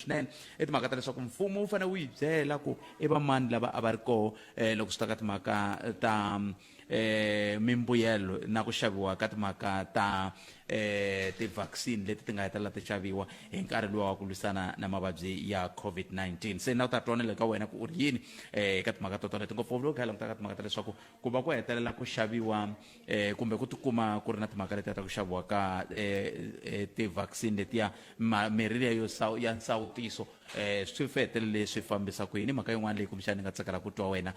Swinene i timhaka ta leswaku mfumo wu fanele wu yi byela ku i vamani lava a va ri koho loko swi ta ka timhaka ta mimbuyelo na ku xaviwa ka timhaka ta ti-vaccine leti ti nga hetelela ti xaviwa hi nkarhi luwa wa ku lwisana na mavabyi ya COVID-19. Se na ku ta twa na le ka wena ku u ri yini eka timhaka to toleto, ngopfungopfu loko kha hi languta ka timhaka ta leswaku ku va ku hetelela ku xaviwa kumbe ku tikuma ku ri na timhaka letiya ta ku xaviwa ka ti-vaccine letiya, mirhi liya yo ya nsawutiso, swi hetelele swi fambisa ku yini. Mhaka yin'wana leyi kumbexana ni nga tsakela ku twa wena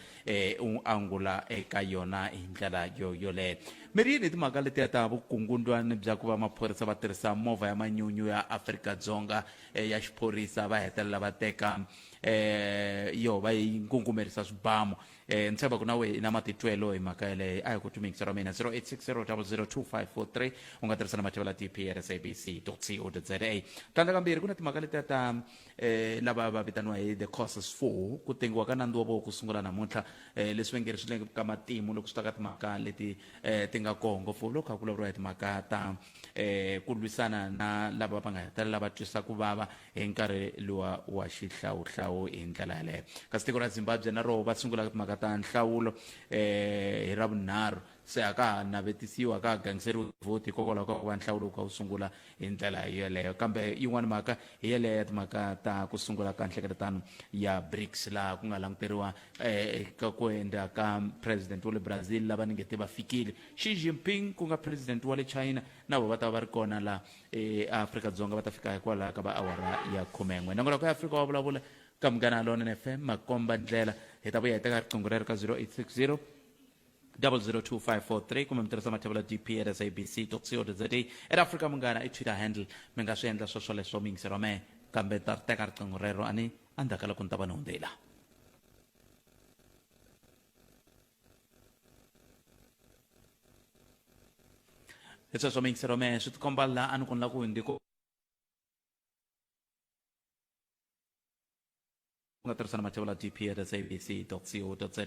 u angula eka yona hi ndlela yo yoleyo, mi ri yini hi timhaka letiya ta vukungundwani bya ku va maphorisa va tirhisa movha ya manyunyu ya Afrika-Dzonga ya xiphorisa, va hetelela va teka yo va yi ngungumerisa swibamu? Ni tshemba ku na wehe i na matitwelo hi mhaka yeleyo. A hi ku twi ra mina 0860 002543, u nga tirhisa na mathevela tp at sabc co za. Tlhandla kambirhi, ku na timhaka letiya ta lava va vitaniwa hi the causes for ku tengiwa ka nandzu wa voho ku sungula namuntlha, leswi va nge ri swi le ka matimu loko swi ta ka timhaka leti ti nga koho, ngopfu loko kha ku vulavuriwa hi timhaka ta ku lwisana na lava va nga hetelela va twisa ku vava hi nkarhi luwa wa xihlawuhlawu hi ndlela yaleyo. Kasi tiko ra Zimbabwe na roho va sungula timhaka ta nhlawulo hi Ravunharhu, se a ka ha navetisiwa, a ka ha gangiseriwi vhoti hikokwalaho ka ku va nhlawulo wu kha wu sungula hi ndlela yeleyo. Kambe yin'wana mhaka hi yeleyo ya timhaka ta ku sungula ka nhlengeletano ya BRICS, laha ku nga languteriwa ka ku endla ka president wa le Brazil, lava ni nge te va fikile, Xi Jinping ku nga president wa le China, na vo va ta va ri kona la eAfrika-Dzonga, va ta fika hikwalaho ka va awara ya 11. Nongonoko ya Afrika wa Vulavula ka Munghana Lonene FM, makomba ndlela. Hi ta vuya hi teka riqingho rero ka 0860 002543, kumbe mi tirhisa mathevula dp at sabc co za, at Africa Munghana i Twitter handle. Mi nga swi endla swo swoleswo, miyingisero wa mehe, kambe ni ta ri teka riqingho rero ani endzhaku ka loko ni ta va ni hundzela. Hi sweswo, miyingisero mehe, swi tikomba laha a ni ku ni la ku hundzi ku nga tirhisa na mathevula dp at sabc co za.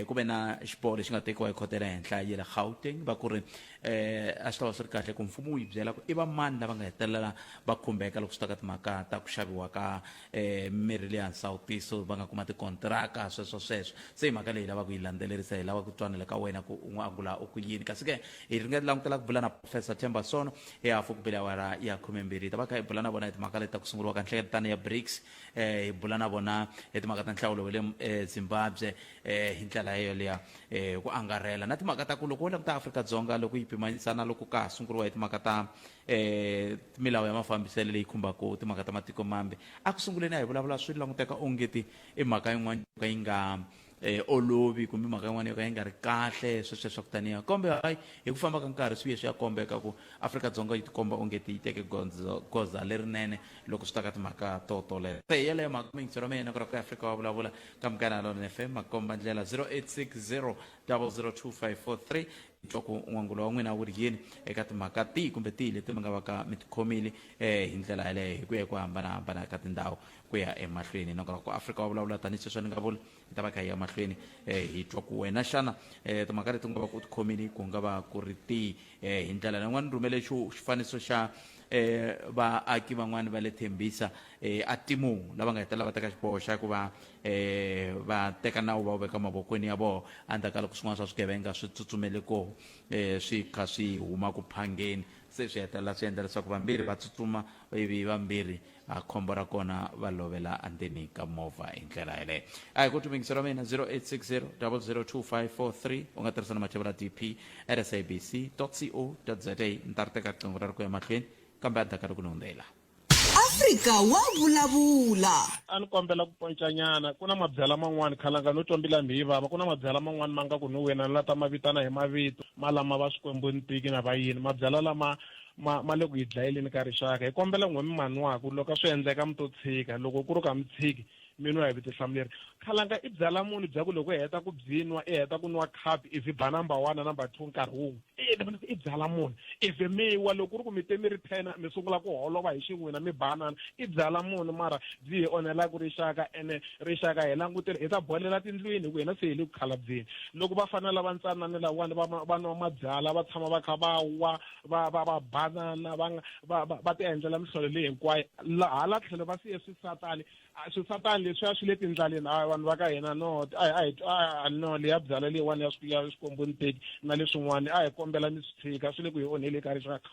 Ku ve na xiboho lexi nga tekiwa hi khoto ya le henhla ya le Gauteng, va ku ri a swi ta va swi ri kahle ku mfumo wu yi byela ku i va mani lava nga hetelela va khumbeka loko swi ta ka timhaka ta ku xaviwa ka mirhi leya nsawutiso, va nga kuma tikontiraka, sweswo sweswo. Se hi mhaka leyi hi lava ku yi landzelerisa, hi lava ku twanela ka wena ku u n'wi angula u ku yini. Kasi ke hi ringeta langutela ku bula na Professor Themba Sono hi hafu ku bile awara ya 12. Hi ta va kha hi bula na vona hi timhaka leti ta ku sunguriwa ka nhlengeletano ya BRICS, hi bula na vona hi timhaka ta nhlawulo wa le Zimbabwe hi ndlela yoleyo ku angarhela, na timhaka ta ku loko wo languta Afrika-Dzonga loko yi pimanyisa na loko ka ha sunguriwa hi timhaka ta milawu ya mafambiselo leyi khumbaka timhaka ta matiko mambe. A ku sunguleni a hi vulavula swi languteka ongeti i mhaka yin'wana yo ka yi nga olovi, kumbe mhaka yin'wana yo ka yi nga ri kahle, sweswo swa ku taniya, kambe hayi, hi ku famba ka nkarhi swi ye swi ya kombeka ku Afrika-Dzonga yi tikomba ongeti yi teke gondzo goza lerinene loko swi ta ka timhaka to toleto. Se hi yeleyo mhaka, muyingiseri wa mina, ku ra ku Afrika wa Vulavula ka Munghana Lonene FM, makomba ndlela 0860 002543. Hi twa ku n'wangulo wa n'wina wu ri yini eka timhaka tihi kumbe tihi leti mi nga va ka mi tikhomile hi ndlela yaleyo hi ku ya hi ku hambanahambana ka tindhawu ku ya emahlweni. Nakona ku Afrika wa Vulavula, tanihi sweswi ni nga vula, hi ta va kha hi ya mahlweni hi twa ku wena xana timhaka leti u nga va ku u tikhomile ku nga va ku ri tihi hi ndlela leyin'wana. Ni rhumele xifaniso xa vaaki van'wani va le Thembisa a Timung, lava nga hetelela va teka xiboho xa ku va va teka nawu va wu veka mavokweni ya vona endzhaku ka loko swin'wana swa swigevenga swi tsutsumele koho swi kha swi huma ku phangeni, se swi hetelela swi endla leswaku vambirhi va tsutsuma, ivi vambirhi a khombo ra kona va lovela endzeni ka movha hi ndlela yeleyo. A hi ku tumingisa ra mina 0860 002543, u nga tirhisa na mathevula dp at sabc co za. Ni ta ri teka riqingho ra ri ku ya mahlweni, kambe a daka ri ku ni hundzela. Afrika wa Vulavula. A ni kombela ku poncanyana, ku na mabyala man'wani, khalanga no twa mbilu ya mhe yi vava, ku na mabyala man'wani ma nga ku ni wena ni la ta ma vitana hi mavito, ma lama va swikwembu ni tiki na va yini, mabyala lama ma ma le ku hi dlayeleni ka rixaka. Hi kombela n'we mi ma nwaku, loko a swi endleka mi to tshika, loko ku ri ku a mi tshiki, Mi nwa hi vutihlamuleri. Khalanga i byala muni bya ku loko i heta ku byi nwa, i heta ku nwa khapi ivi ba number one na number two nkarhi wun'we. I byala muni? Ivi mi wa loko ku ri ku mi te mi ri ten mi sungula ku holova hi xin'wina mi banana. I byala muni mara byi hi onhelaka rixaka ene rixaka hi langutele hi ta bolela tindlwini hi ku hina se hi le ku khalabyeni. Loko vafana lava ntsanana lawani va va nwa mabyala va tshama va kha va wa va va va banana va va va va ti endlela mihlolo leyi hinkwayo hala tlhelo va siye swisatani swisatani leswiya swi le tindlaleni a vanhu va ka hina no a hi a no leya byala leyiwani ya ya swikwembu nteki na leswin'wana a hi kombela mi swi tshika swi le ku hi onheli ka rixaka.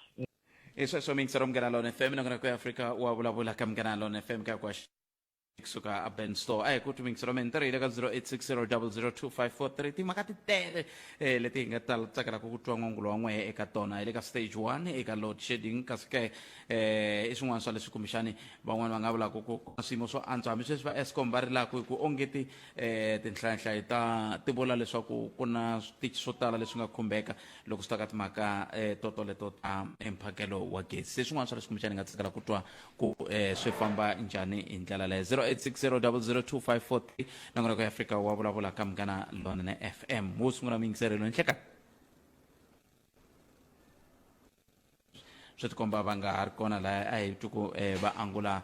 Hi sweswo miyingisero Munghana Lone FM nongonoko ya Afrika wa vulavula ka Munghana Lone FM ka kwa kusuka a Ben Store. A hi ku timiyingisero mi ntirho yi le ka 0860002543. Timhaka ti tele leti hi nga ta tsakelaka ku twa n'wangulo wa n'wehe eka tona. Hi le ka stage 1 eka load shedding, kasi ke i swin'wana swa leswi kumbexani van'wani va nga vulaka ku ku na swiyimo swo antswa, hambi sweswi va Eskom va rilaka hi ku ongeti tinhlayanhlayo ta ti vula leswaku ku na switichi swo tala leswi nga khumbeka loko swi ta ka timhaka to toleto ta mphakelo wa gezi. Se swin'wana swa leswi kumbexani hi nga tsakela ku twa ku swi famba njhani hi ndlela leyo. 0860002543 nongonoko ya Afrika wa vulavula ka Munghana Lonene FM. Wo sungula muyingiseri loyi nhlekani swi tikomba va nga ha ri kona laha a hi twi ku va angula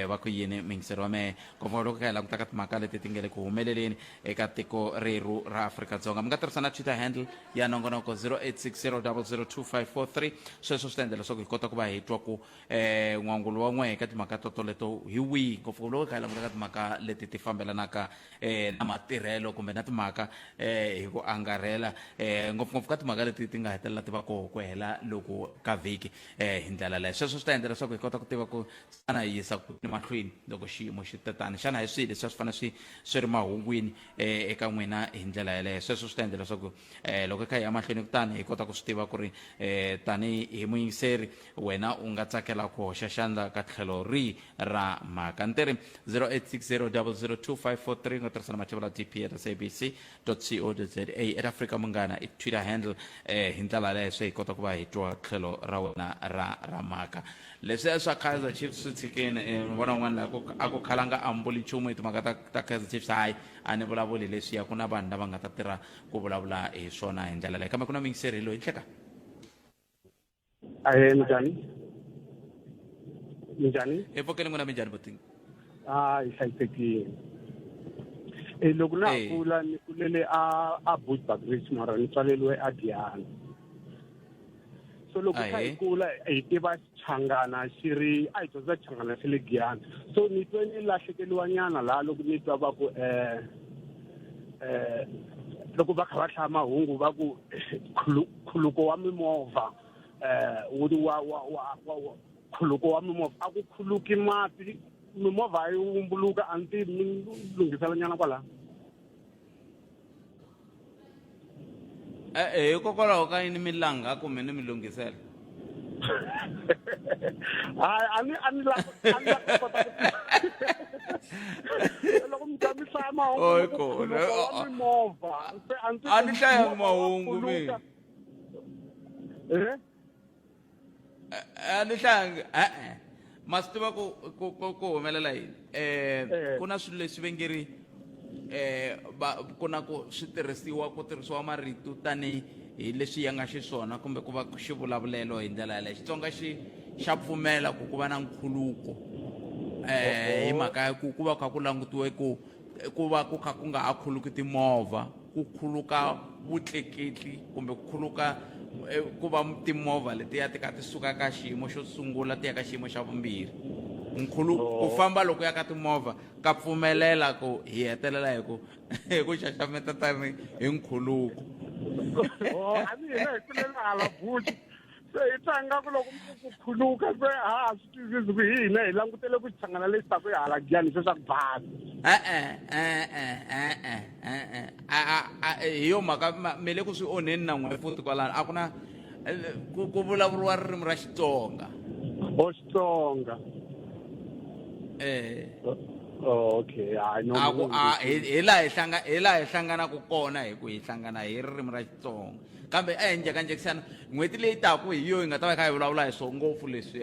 va ku yini muyingiseri wa mehe, ngopfungopfu loko kha hi languta ka timhaka leti ti nga le ku humeleleni eka tiko rerhu ra Afrika-Dzonga. Mi nga tirhisa na Twitter handle ya nongonoko 0860002543. Sweswo swi ta endla leswaku hi kota ku va hi twa ku n'wangulo wa n'wehe ka timhaka totoleto hi wihi, ngopfungopfu loko hi kha hi languta ka timhaka leti ti fambelanaka na matirhelo kumbe na timhaka hi ku angarhela, ngopfungopfu ka timhaka leti ti nga hetelela ti va koho ku hela loko ka vhiki hi ndlela leyo. Sweswo swi ta endla leswaku hi kota ku tiva ku xana hi yisa ku mahlweni loko xiyimo xi tetani, xana hi swihi leswi a swi fanele swi swi ri mahungwini eka n'wina hi ndlela yeleyo. Sweswo swi ta endla leswaku loko hi kha hi ya mahlweni kutani hi kota ku swi tiva ku ri tanihi muyingiseri wena u nga tsakela ku hoxa xandla ka tlhelo rihi ra mhaka. Ni tiri 0860002543, u nga tirhisa na mathevula dp at sabc co za, at Afrika Munghana i Twitter handle. Hi ndlela yaleyo se hi kota ku va hi twa tlhelo ra wena ra mhaka. Leswiya swa Kaizer Chiefs swi tshikeni. Ni vona un'wana laha ku a ku khalanga a mbuli nchumu hi timhaka ta Kaizer Chiefs. Hayi, a ni vulavuli leswiya, ku na vanhu lava nga ta tirha ku vulavula hi swona hi ndlela leyo. Kambe ku na muyingiseri loyi nhleka. Ahee, minjhani? Minjhani? Hi pfukile, n'wina minjhani buti? A hi hlayisekile. E loko na ha kula ni kulele a Bushbuckridge mara ni tswaleriwe a Giyani. So loko kha hi kula hi tiva Xichangana xi ri a hi dyondza Xichangana xi le Giyani. So ni twe ni lahlekeriwa nyana laha loko ni twa va ku loko va kha va hlaya mahungu va ku khuluko wa mimovha wu wa wa wa wa khuluko wa mimovha a ku khuluki mati mimovha a yi wumbuluka a ni tivi mi lunghisela nyana kwalaho. E-e, hikokwalaho ka yini mi langha kumbe ni mi lunghisela? Hayi, a ni a ni la a ni la ku kota ku loko mi ta mi hlaya mahungu Oy, ku kona. khuluka wa mimovha se a ndzi A ni hlayangi movha wa mahungu mina. khuluka. Eh? A ni hlayangi e-e. Ma swi tiva ku ku ku ku humelela yini? Ku na swilo leswi va nge ri va ku na ku swi tirhisiwa ku tirhisiwa marito tani hi leswi ya nga xiswona kumbe ku va xivulavulelo hi ndlela yaleyo. Xitsonga xi xa pfumela ku ku va na nkhuluko hi mhaka ya ku ku va kha ku langutiwe ku ku va ku kha ku nga ha khuluki timovha, ku khuluka vutleketli kumbe ku khuluka ku va timovha letiya ti kha ti suka ka xiyimo xo sungula ti ya ka xiyimo xa vumbirhi. Ku famba loko ya ka timovha ka pfumelela ku hi hetelela hi ku hi ku xaxameta tani hi nkhuluko. Oh, a ni hina hi kulela hala Bush. Se hi twa ingaku loko mi ku khuluka se a ha swi twisisi ku hi hina hi langutele ku xichangana lexi taku hi hala Giyani se swa ku basa. E-e, e-e, e-e, e-e. A hi yo mhaka mi le ku swi onheni na n'we futhi kwalano. A ku na ku vulavuriwa ririmi ra Xitsonga. O Xitsonga. Eh. Oh, okay. Hayi no. A ku a hi laha hi hlanga hi laha hi hlanganaka kona hi ku hi hlangana hi ririmi ra Xitsonga. Kambe a hi njhekanjhekisana n'hweti leyi taku hi yo hi nga ta va hi kha hi vulavula hi swona ngopfu leswi.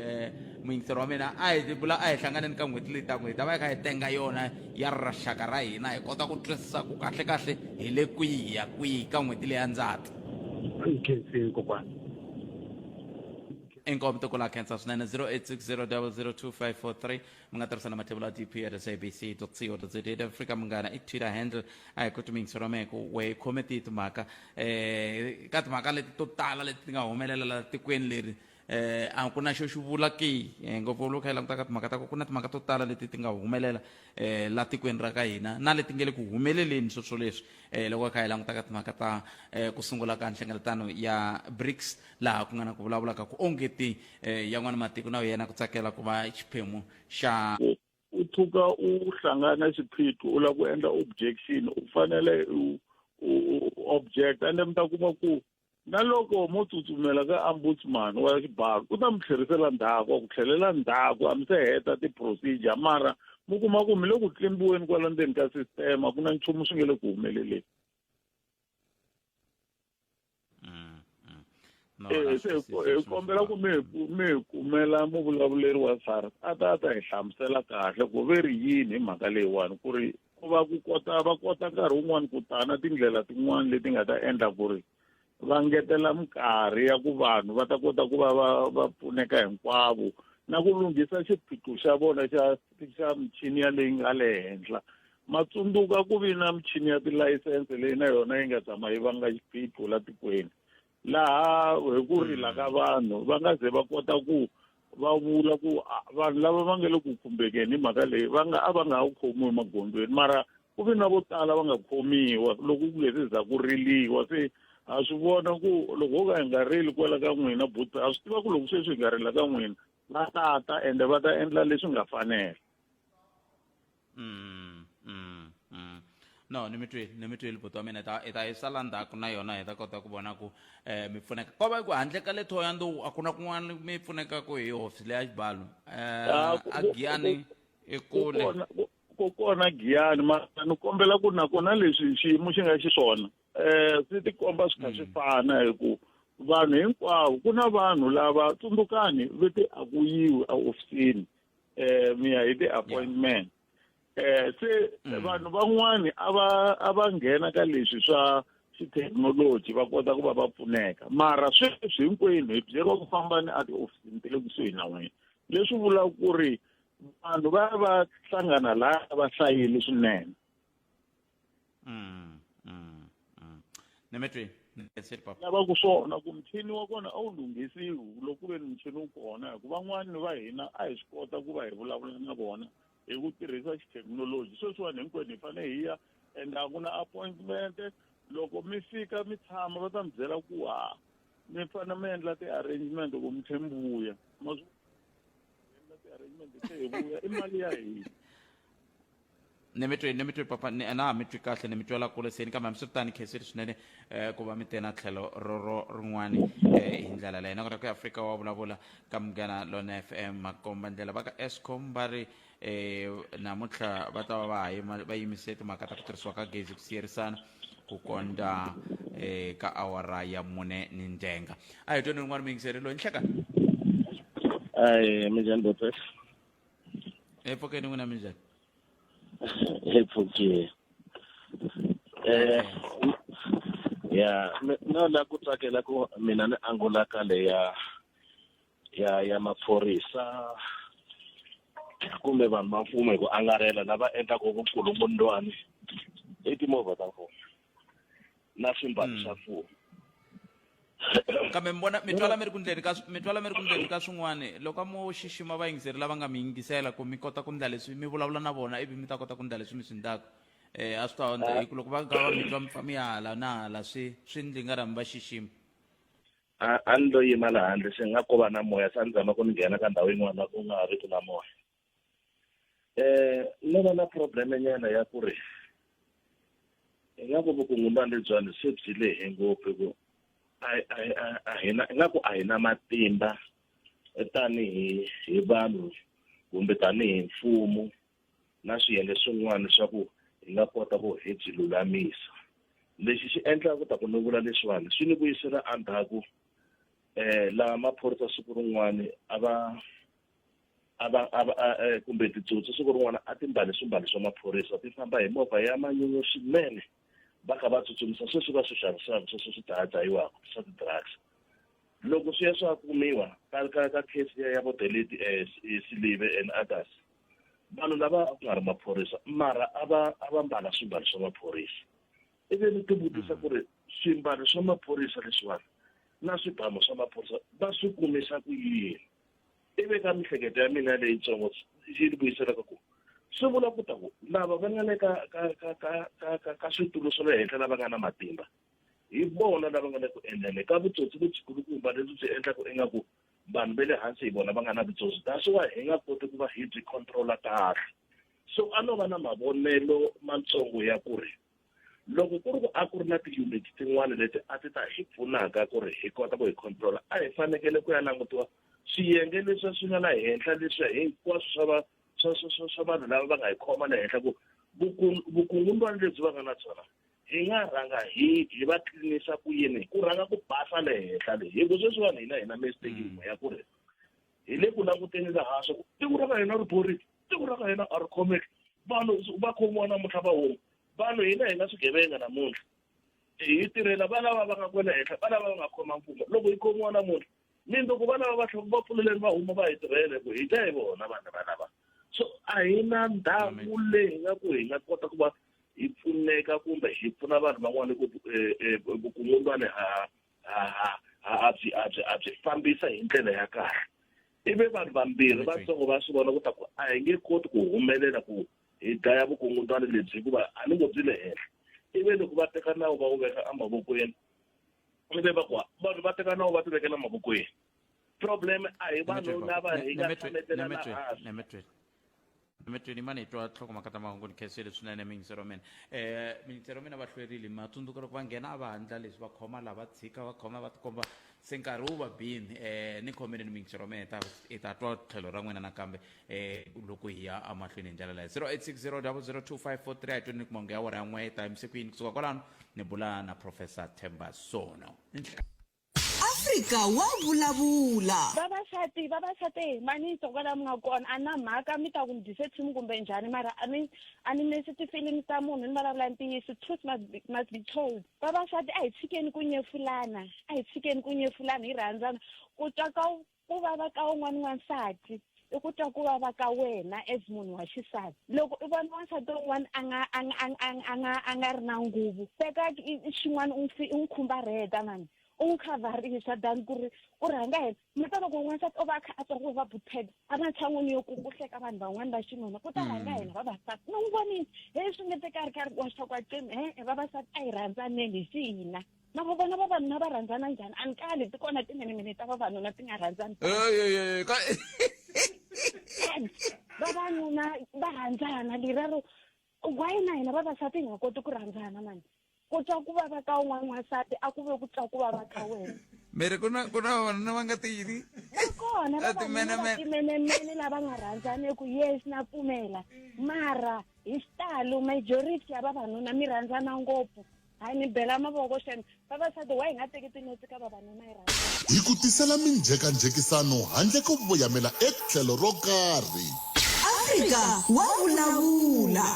Muyingiseri wa mina, a hi vula a hi hlanganeni ka n'hweti leyi taka, hi ta va hi kha hi tenga yona ya rixaka ra hina, hi kota ku twisisa ku kahle kahle hi le kwihi ya kwihi ka n'hweti leyi ya Ndzati. Nkhensini kokwana. Inkomu toko la khensa swinene. 0860002543 mi nga tirhisa na mathevula ya dp at sabc co za. Afrika Munghana i Twitter handle. A hi koti muyingiseri wa mehe ku wehe khome tihi timhaka ka timhaka leti to tala leti ti nga humelela la tikweni leri, a ku na xo xi vula ki, ngopfu loko hi languta ka timhaka ta ku na timhaka to tala leti ti nga humelela la tikweni ra ka hina na leti nge le ku humeleleni sweswo leswi, loko hi kha hi languta ka timhaka ta ku sungula ka nhlengeletano ya BRICS, laha ku nga na ku vulavula ka ku ongeti yan'wana matiko na yena ku tsakela ku va xiphemu xa U tshuka u hlangana xiphiqo, u lava ku endla objection, u fanele u object, ende mi ta kuma ku na loko mo tsutsumela ka ombudsman wa xibalo, u ta mi tlherisela ndzhaku, wa ku tlhelela ndzhaku, a mi se heta ti-procedure, mara mi kuma ku mi le ku tlimbiweni kwala ndzeni ka system, a ku na nchumu swi nge le ku humeleleni. No, Eh, se hi kombela ku mi hi kumela muvulavuleri wa SARS, a ta hi hlamusela kahle ku ve ri yini hi mhaka leyiwani, ku ri ku va ku kota va kota nkarhi wun'wani ku tana tindlela tin'wani leti nga ta endla ku ri va ngetela minkarhi ya ku vanhu va ta kota ku va va pfuneka hinkwavo, na ku lunghisa xiphiqo xa vona xa michini ya leyi nga le henhla. Matsundzuka ku vi na michini ya tilayisense leyi na yona yi nga tshama yi vanga xiphiqo la tikweni, laha hi ku rila ka vanhu va nga ze va kota ku va vula ku vanhu lava va nga le ku khumbekeni hi mhaka leyi va nga a va nga ha khomiwi emagondzweni, mara ku vi na vo tala va nga khomiwa loko ku nge se za ku riliwa. Se ha swi vona ku loko ho ka hi nga rili kwala ka n'wina buti, ha swi tiva ku loko sweswi hi nga rila ka n'wina, va tata ende va ta endla leswi nga fanela. No, ni mi twile buti wa mina. Hi ta yi sala ndzhaku na yona, hi ta kota ku vona ku mi pfuneka ko va ku handle ka le Thohoyandou, a ku na kun'wana mi pfunekaku hi hofisi leya xibalo? A Giyani i kule. Ku kona Giyani, mara ni kombela ku nakona leswi xiyimo xi nga xiswona, swi tikomba swi kha swi fana, hi ku vanhu hinkwavo ku na vanhu lava tsundzukani ve ti a ku yiwi ehofisini, mi ya hi ti-appointment. Se vanhu van'wani a va nghena ka leswi swa xithekinoloji, va kota ku va va pfuneka, mara sweswi hinkwenu hi byeriwa ku fambani a tihofisini ta le kusuhi na n'wina, leswi vulaka ku ri vanhu va ya va hlangana laha va hlayile swinene. Ni mi twile. Ni papa. Lava ku swona ku muchini wa kona a wu lunghisiwi loko ku ve ni muchini wu kona, hikuva van'wani va hina a hi swi kota ku va hi vulavula na vona hi ku tirhisa xithekinoloji. Sweswiwani hinkwenu hi fanele hi ya, ende a ku na appointment. Loko mi fika mi tshama, va ta mi byela ku ha mi fanele mi endla ti-arrangement ku mi tlhe mi vuya, ma swi endla ti-arrangement se hi vuya, i mali ya hina. Ni mi twi papa, ni na mi twi kahle, ni mi twela kule seni, kambe hambiswiritano khensile swinene ku va mi te na tlhelo roro rin'wani hi ndlela leyi. Nakona ku Afrika wa vulavula ka Munghana Lona FM, makomba ndlela va ka Eskom va ri namuntlha va ta va va ha yima va yimise timhaka ta ku tirhisiwa ka gezi ku siyerisana ku kondza ka awara ya 4 ni ndzhenga. A hi tweni rin'wana muyingiseri loyi. Nhleka. Ayi, minjhani botes? Hi pfukeni, n'wina minjhani? Hi pfukile. Ya no la ku tsakela ku mina ni angula ka leya ya maphorisa kumbe vanhu va mfumo hi ku angarhela lava endlaka vukulungundwani i timovha ta mfumo na swimbalo swa mfumo. Kambe mi vona mi twala mi ri ku ndleni ka mi twala mi ri ku ndleni ka swin'wani. Loko a mo xixima vayingiseri lava nga mi yingisela, ku mi kota ku ndla leswi mi vulavula na vona, ivi mi ta kota ku ndla leswi mi swi ndlaka, a swi ta hundza, hi ku loko va ka va mi twa mi pfa mi ya hala na hala, swi ndli nga rami va xixima. A ni lo yima laha handle, se nga ko va na moya, se a ni zama ku ni nghena ka ndhawu yin'wana la ku nga ri ki na moya. No va na problem nyana ya ku ri ingaku vukungundzwani lebyiwani se byi lehe ngopfu, hi ku a hina ingaku a hi na matimba tanihi hi vanhu kumbe tanihi mfumo na swiyenge swin'wana swa ku hi nga kota ku hi byi lulamisa. Lexi xi endlaka ku ta ku ni vula leswiwani, swi ni vuyisela endzhaku, laha maphorisa siku rin'wani a va A va a va eh, kumbe titsotsi siku rin'wana a ti mbale swimbalo swa maphorisa ti famba hi movha ya manyunyu swinene va kha va tsutsumisa sweswi va swi xavisaka sweswi swi dzahadzahiwaka swa ti-drugs loko swi ya swa kumiwa ka ka ka case ya ya vo Delete eh, Silive and others vanhu lava a ku nga ri maphorisa mara a va a va mbala swimbalo swa maphorisa ivi ni tivutisa ku ri swimbalo swa maphorisa leswiwani na swibamu swa maphorisa va swi kumisa ku yini ivi ka mihleketo ya mina leyitsongo yi ni vuyiselaka ku swi vula ku ta ku lava va nga le ka ka ka ka ka ka ka switulu swa le henhla lava nga na matimba hi vona lava nga le ku endleni ka vutsotsi lebyikulukumba lebyi byi endlaka ingaku vanhu va le hansi hi vona va nga na vutsotsi that's why hi nga koti ku va hi byi controla kahle so a no va na mavonelo matsongo ya ku ri loko ku ri ku a ku ri na ti-unit tin'wana leti a ti ta hi pfunaka ku ri hi kota ku hi controla a hi fanekele ku ya langutiwa swiyenge leswi swi nga la henhla leswiya hinkwaswo swa va swa swa swa swa vanhu lava va nga hi khoma le henhla ku vukungundwani lebyi va nga na byona hi nga rhanga hi hi va tlinisa ku yini ku rhanga ku basa le henhla le hi ku sweswiwani hina hi na mistake yin'we ya ku ri hi le ku languteni laha swa ku tiko ra ka hina ri borile tiko ra ka hina a ri khomeki vanhu va khomiwa namuntlha va huma vanhu hina hi nga swigevenga namuntlha hi tirhela va lava va nga kwela henhla va lava va nga khoma mfumo loko hi khomiwa namuntlha mindzuku va lava va tlhela va pfuleleni va huma va hi tirhele ku hi dya hi vona vanhu va lava so a hi na ndhawu leyi hi nga ku hi nga kota ku va hi pfuneka kumbe hi pfuna vanhu van'wana ku eh, eh, vukungundzwani ha ha ha byi a byi a byi fambisa hi ndlela ya kahle ivi vanhu vambirhi vatsongo va swi vona ku ta ku a hi nge koti ku humelela ku hi dlaya vukungundzwani lebyi hikuva a ni ngo byi le henhla ivi loko va teka nawu va wu veka emavokweni ivi va ku vanhu va teka nawu va ti vekela mavokweni problem a hi vanhu lava hi nga tshametela la hansi emetweni mani hi twa tlhokomhaka ta mahungu ni khensile swinene miyingisero wa mina um miyingisero wa mina va hlwerile ma tsundzuka loko va nghena a va handla leswi va khoma laha va tshika va khoma va tikomba se nkarhi wu va bini um ni khomile ni miyingisero wa mina hi ta hi ta twa tlhelo ra n'wina nakambe um loko hi ya emahlweni hi ndlela leyo 0860 00 2543 a hi tweni ni kuma ya awara ya n'we ta yimise ku yini kusuka kwalano ni bula na professor Themba Sono Afrika wa vulavula. Vavasati vavasati mani kwala mi nga kona a na mhaka mi ta ku ni dyise team kumbe njhani mara a ni a ni mesi ti-feelings ta munhu ni vulavula ntiyiso truth must be, must be told vavasati a hi tshikeni ku nyefulana a hi tshikeni ku nyefulana hi rhandzana ku twa ka ku vava ka un'wana n'wansati i ku twa ku vava ka wena as munhu wa xisati loko i vona wansati un'wana a nga a nga a nga a nga a nga ri na nguvu teka xin'wana u n'wi u n'wi khumbarheta mani u n'wi khavharisa than ku ri ku rhanga yena mi ta loko n'wansati o va a kha a twa ku va buted ematshan'wini yo ku ku hleka vanhu van'wana va xinuna ku ta rhanga hina vavasati ni n'wi vonile he swi nge te karhi karhi wa swa kwa cimi he vavasati a hi rhandzaneni hi xihina na vo vona vavanuna va rhandzana njhani a ni kali ti kona timenemene ta vavanuna ti nga rhandzani vavanuna va rhandzana lerero why na hina vavasati hi nga koti ku rhandzana mani ku twa ku vava ka un'wana n'wansati a ku ve ku twa ku vava ka wena miri ku na ku na vavanuna va nga tiyini va kona vavanuna va timenemene lava nga rhandzaniku yes na pfumela mara hi xitalo majority ya vavanuna mi rhandzana ngopfu hayi ni bela mavoko xem vavasati wa hi nga teki tinotsi ka vavanuna hi rhandza Hi ku tisela minjhekanjhekisano handle ko voyamela etlhelo ro karhi. Afrika wa vulavula.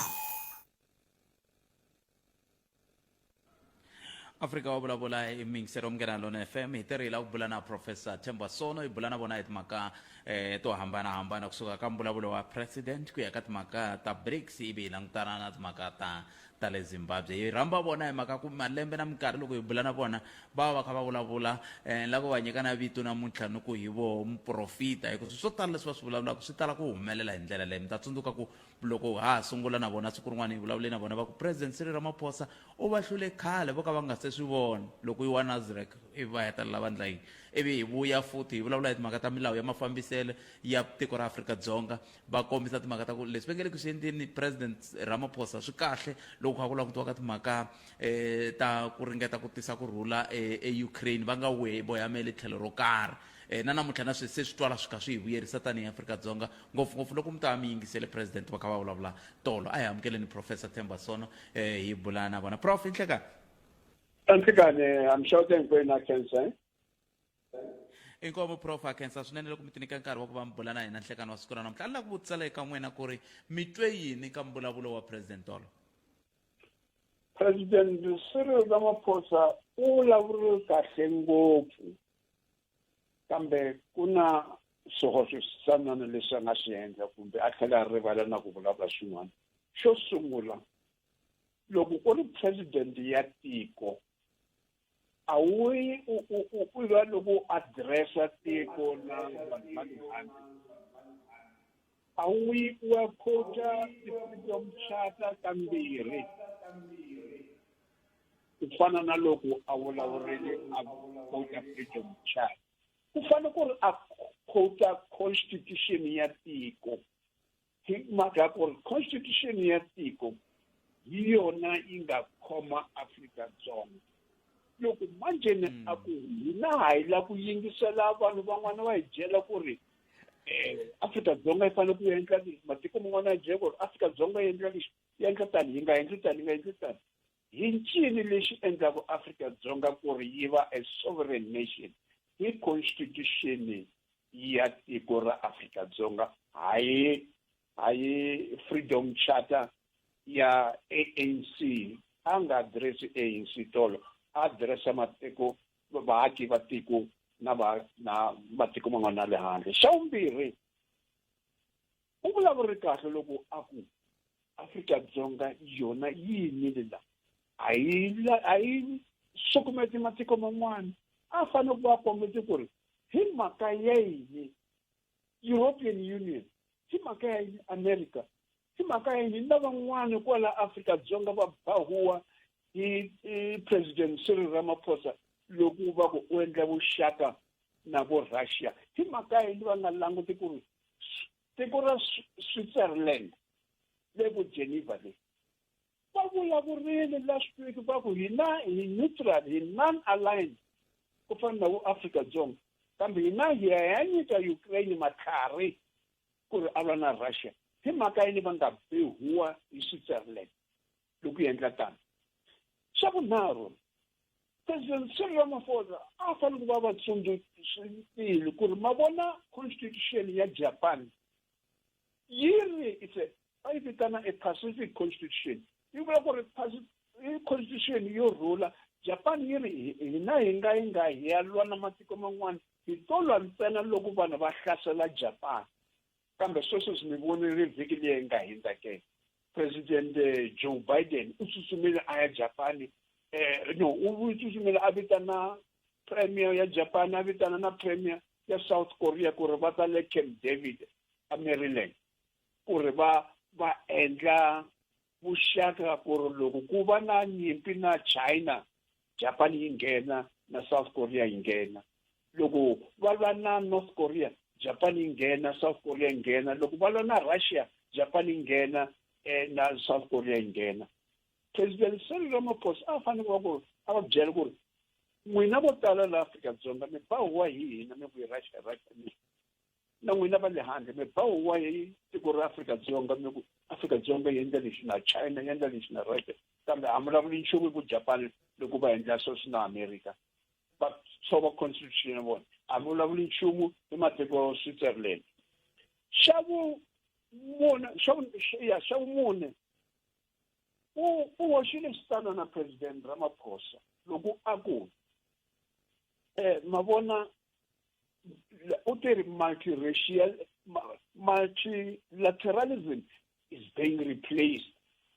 Afrika wa vulavula i miyingiseri wa Munghana Lona FM hi tirhile ku bula na Professor Themba Sono hi bula na vona hi timhaka eh, to hambanahambana kusuka ka mbulavulo wa president ku ya ka timhaka ta BRICS ivi hi langutana na timhaka ta ta le Zimbabwe hi rhamba vona hi mhaka ku malembe na minkarhi loko hi bula na vona va va va kha va vulavula um la ku va nyika na vito namuntlha ni ku hi voho muprofita hi ku swo tala leswi va swi vulavulaka swi tala ku humelela hi ndlela leyi mi ta tsundzuka ku loko ha ha sungula na vona siku rin'wana hi vulavule na vona va ku president Cyril Ramaphosa u va hlule khale vo ka va nga se swi vona loko yi wa Nasrec ivi va hetelela va ndla yini ivi hi vuya futhi hi vulavula hi timhaka ta milawu ya mafambiselo ya tiko ra Afrika-Dzonga va kombisa timhaka ta ku leswi va nge le ku swi endleni president Ramaphosa swi kahle loko kha ku langutiwa ka timhaka um ta ku ringeta ku tisa ku rhula eUkraine va nga we voyameli tlhelo ro karhi um na namuntlha na sweswi se swi twala swi kha swi hi vuyerisa tanihi Afrika-Dzonga ngopfungopfu loko mi ta va mi yingisele president va kha va vulavula tolo a hi amukeleni professor Themba Sono um hi bula na vona prof inhlekani Nhlikani, I'm shouting hinkwenu na khensa. Inkomu prof ha khensa swinene loko mi tinyika nkarhi wa ku va mi bula na hina nhlekani wa siku ra namuntlha. A ni lava ku vutisela eka n'wina ku ri mi twe yini ka mbulavulo wa president tolo? President Cyril Ramaphosa u vulavurile kahle ngopfu kambe ku na swihoxo switsanana leswi a nga swi endla kumbe a tlhela a rivala na ku vulavula swin'wana. Xo sungula loko u ri president ya tiko a wu yi u u u u va loko u addressa tiko na vanhu va le handle a wu yi u ya quota ti-freedom charter kambirhi ku fana na loko a vulavurile a quota freedom charter ku fanele ku ri a quota constitution ya tiko hi mhaka ya ku ri constitution ya tiko hi yona yi nga khoma Afrika-Dzonga loko manjheni hmm. a ku hina ha yi lava ku yingisela vanhu van'wana va hi byela ku ri um Afrika-Dzonga yi fanele ku endla lexi matiko man'wana ya byela ku ri Afrika-Dzonga yi endla lexi yi endla tani yi nga endli tani yi nga endli tani hi ncini lexi endlaku Afrika-Dzonga ku ri yi va a sovereign nation hi constitution ya tiko ra Afrika-Dzonga hayi hayi Freedom Charter ya ANC a nga address ANC tolo a addressa matiko vaaki va tiko na va na matiko man'wana ya le handle xa vumbirhi u vulavuri kahle loko a ku Afrika-Dzonga yona yi yimile la a yi a yi sukumeti matiko man'wana a fanele ku va kombete ku ri hi mhaka ya yini European Union hi mhaka ya yini America hi mhaka ya yini na van'wana kwala Afrika-Dzonga va ba huwa hi President Cyril Ramaphosa loko va ku u endla vuxaka na vo Russia hi mhaka yini va nga languti ku ri tiko ra Switzerland le ku Geneva le va vulavurile last week va ku hina hi neutral hi non aligned ku fana na vo Afrika-Dzonga kambe hina hi ya ya nyika Ukraine matlhari ku ri a lwa na Russia hi mhaka yini va nga bi huwa hi Switzerland loko yi endla tano xa vunharhu President Cyril Ramaphosa a fanele ku va va tsundzuxile ku ri ma vona constitution ya Japan yi ri it's a va yi vitana a Pacific Constitution yi vula ku ri i constitution yo rhula Japan yi ri hina hi nga yi nga hi ya lwa na matiko man'wana hi to lwa ntsena loko vanhu va hlasela Japan kambe sweswo swi mi vonile vhiki leyi nga hindza ke President eh, Joe Biden u tsutsumile a ya Japan eh, no u tsutsumile a vitana premier ya Japan a vitana na premier ya South Korea ku ri va ta le Camp David a Maryland ku ri va va endla vuxaka ku ri loko ku va na nyimpi na China Japan yi nghena na South Korea yi nghena loko va lwa na North Korea Japan yi nghena South Korea yi nghena loko va lwa na Russia Japan yi nghena eh, na South Korea yi nghena President Cyril Ramaphosa a fanele ku va ku a va byela ku ri n'wina vo tala la Afrika-Dzonga mi ba huwa hi hina mi ku hi Russia Russia mi na n'wina va le handle mi ba huwa hi tiko ra Afrika-Dzonga mi ku Afrika-Dzonga yi endla lexi na China yi endla lexi na Russia kambe a mi vulavuli nchumu hi ku Japan loko va endla sweswi na America va tshova constitution ya vona a mi vulavuli nchumu hi matiko Switzerland xa vumune xa ya xa vumune u u hoxile xitano na president Ramaphosa loko a ku eh ma vona u te ri multiracial multilateralism is being replaced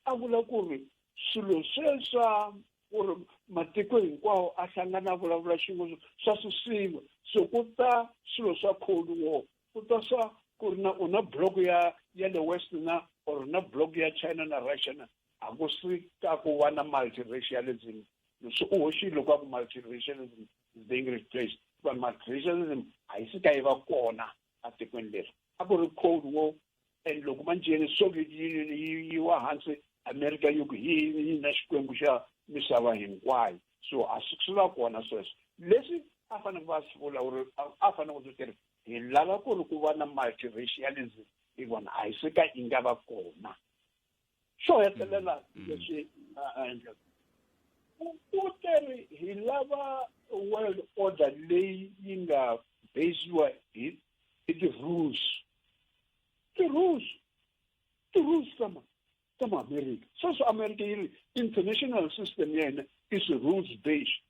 a vula ku ri swilo sweswa ku ri matiko hinkwawo a hlangana a vulavula xin'we swa susiwa so ku ta swilo swa cold war ku ta swa ku ri na u na block ya ya le west na or na block ya china na russia na a ku si ka ku va na multiracialism leswi u hoxile loko a ku multiracialism is being replaced but multiracialism a yi si ka yi va kona atikweni leri a ku ri cold war and loko manjheni soviet union yi yi wa hansi america yi ku hi yi na xikwembu xa misava hinkwayo so a swi swi va kona sweswo leswi a fanele va swi vula uri a fanele ku swi tirha hi lava ku ri ku va na multiracialism hi vona a hi se ka yi nga va kona xo hetelela mm, mm. leswi a endlaka u teri hi lava world order leyi yi nga basiwa hi hi ti-rules ti-rules ti-rules ta ma ta maAmerika. Sweswi America yi ri international system ya hina is rules based.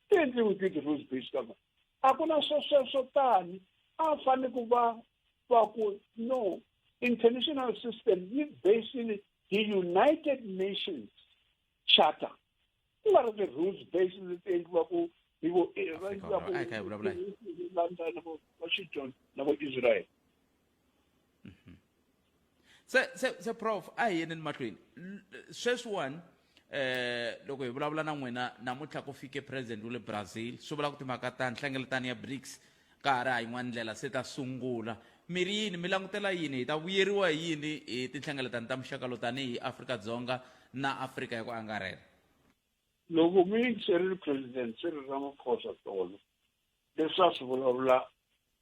Ti endliwe ti ti-rules based ka a ku na swo sweswo tani a fanele ku va va ku no international system yi based hi United Nations Charter ku nga ri ti-rules based leti endliwaku hi vo va endliwaku London vo Washington na vo Israel. Se se se prof a hi yeneni mahlweni sweswiwani loko hi vulavula na n'wina namuntlha ku fike president wa le Brazil swi vula ku timhaka ta nhlengeletano ya BRICS ka ha ri ha yin'wana ndlela se ta sungula mi ri yini mi langutela yini hi ta vuyeriwa hi yini hi tinhlengeletano ta muxaka lowu tanihi Afrika-Dzonga na Afrika hi ku angarhela. Loko mi yingiserile president Cyril Ramaphosa tolo leswi a swi vulavula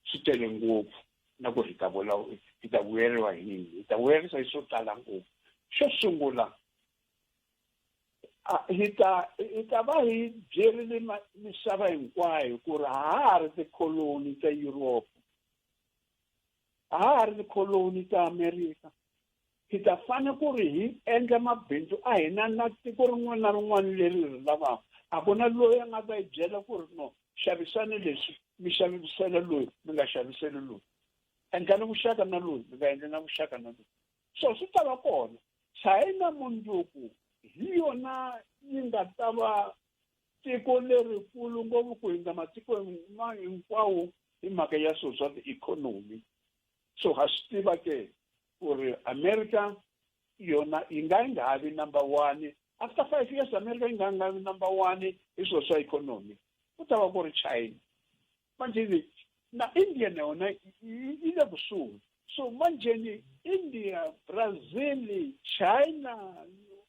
swi tele ngopfu na ku hi ta vula hi ta vuyeriwa hi yini hi ta vuyerisa hi swo tala ngopfu xo sungula hi ta hi ta va hi byerile misava hinkwayo ku ri ha ha ri tikholoni ta Europe ha ha ri tikholoni ta America hi ta fanele ku ri hi endla mabindzu a hina na tiko rin'wana na rin'wana leri ri lavaka a ku na loyi a nga ta yi byela ku ri no xavisani leswi mi xavisela loyi mi nga xaviseli loyi endlani vuxaka na loyi mi nga endli na vuxaka na loyi so swi ta va kona China mundzuku hi yona yi nga ta va tiko lerikulu ngopfu ku hundza matiko hinkwawo hi mhaka ya swilo swa tiikhonomi so ha swi tiva ke ku ri America yona yi nga yi nga ha vi number one after 5 years America yi nga nga vi number one hi swilo swa ikhonomi ku ta va ku ri China manjheni na India na yona yi le kusuhi so manjheni India Brazil China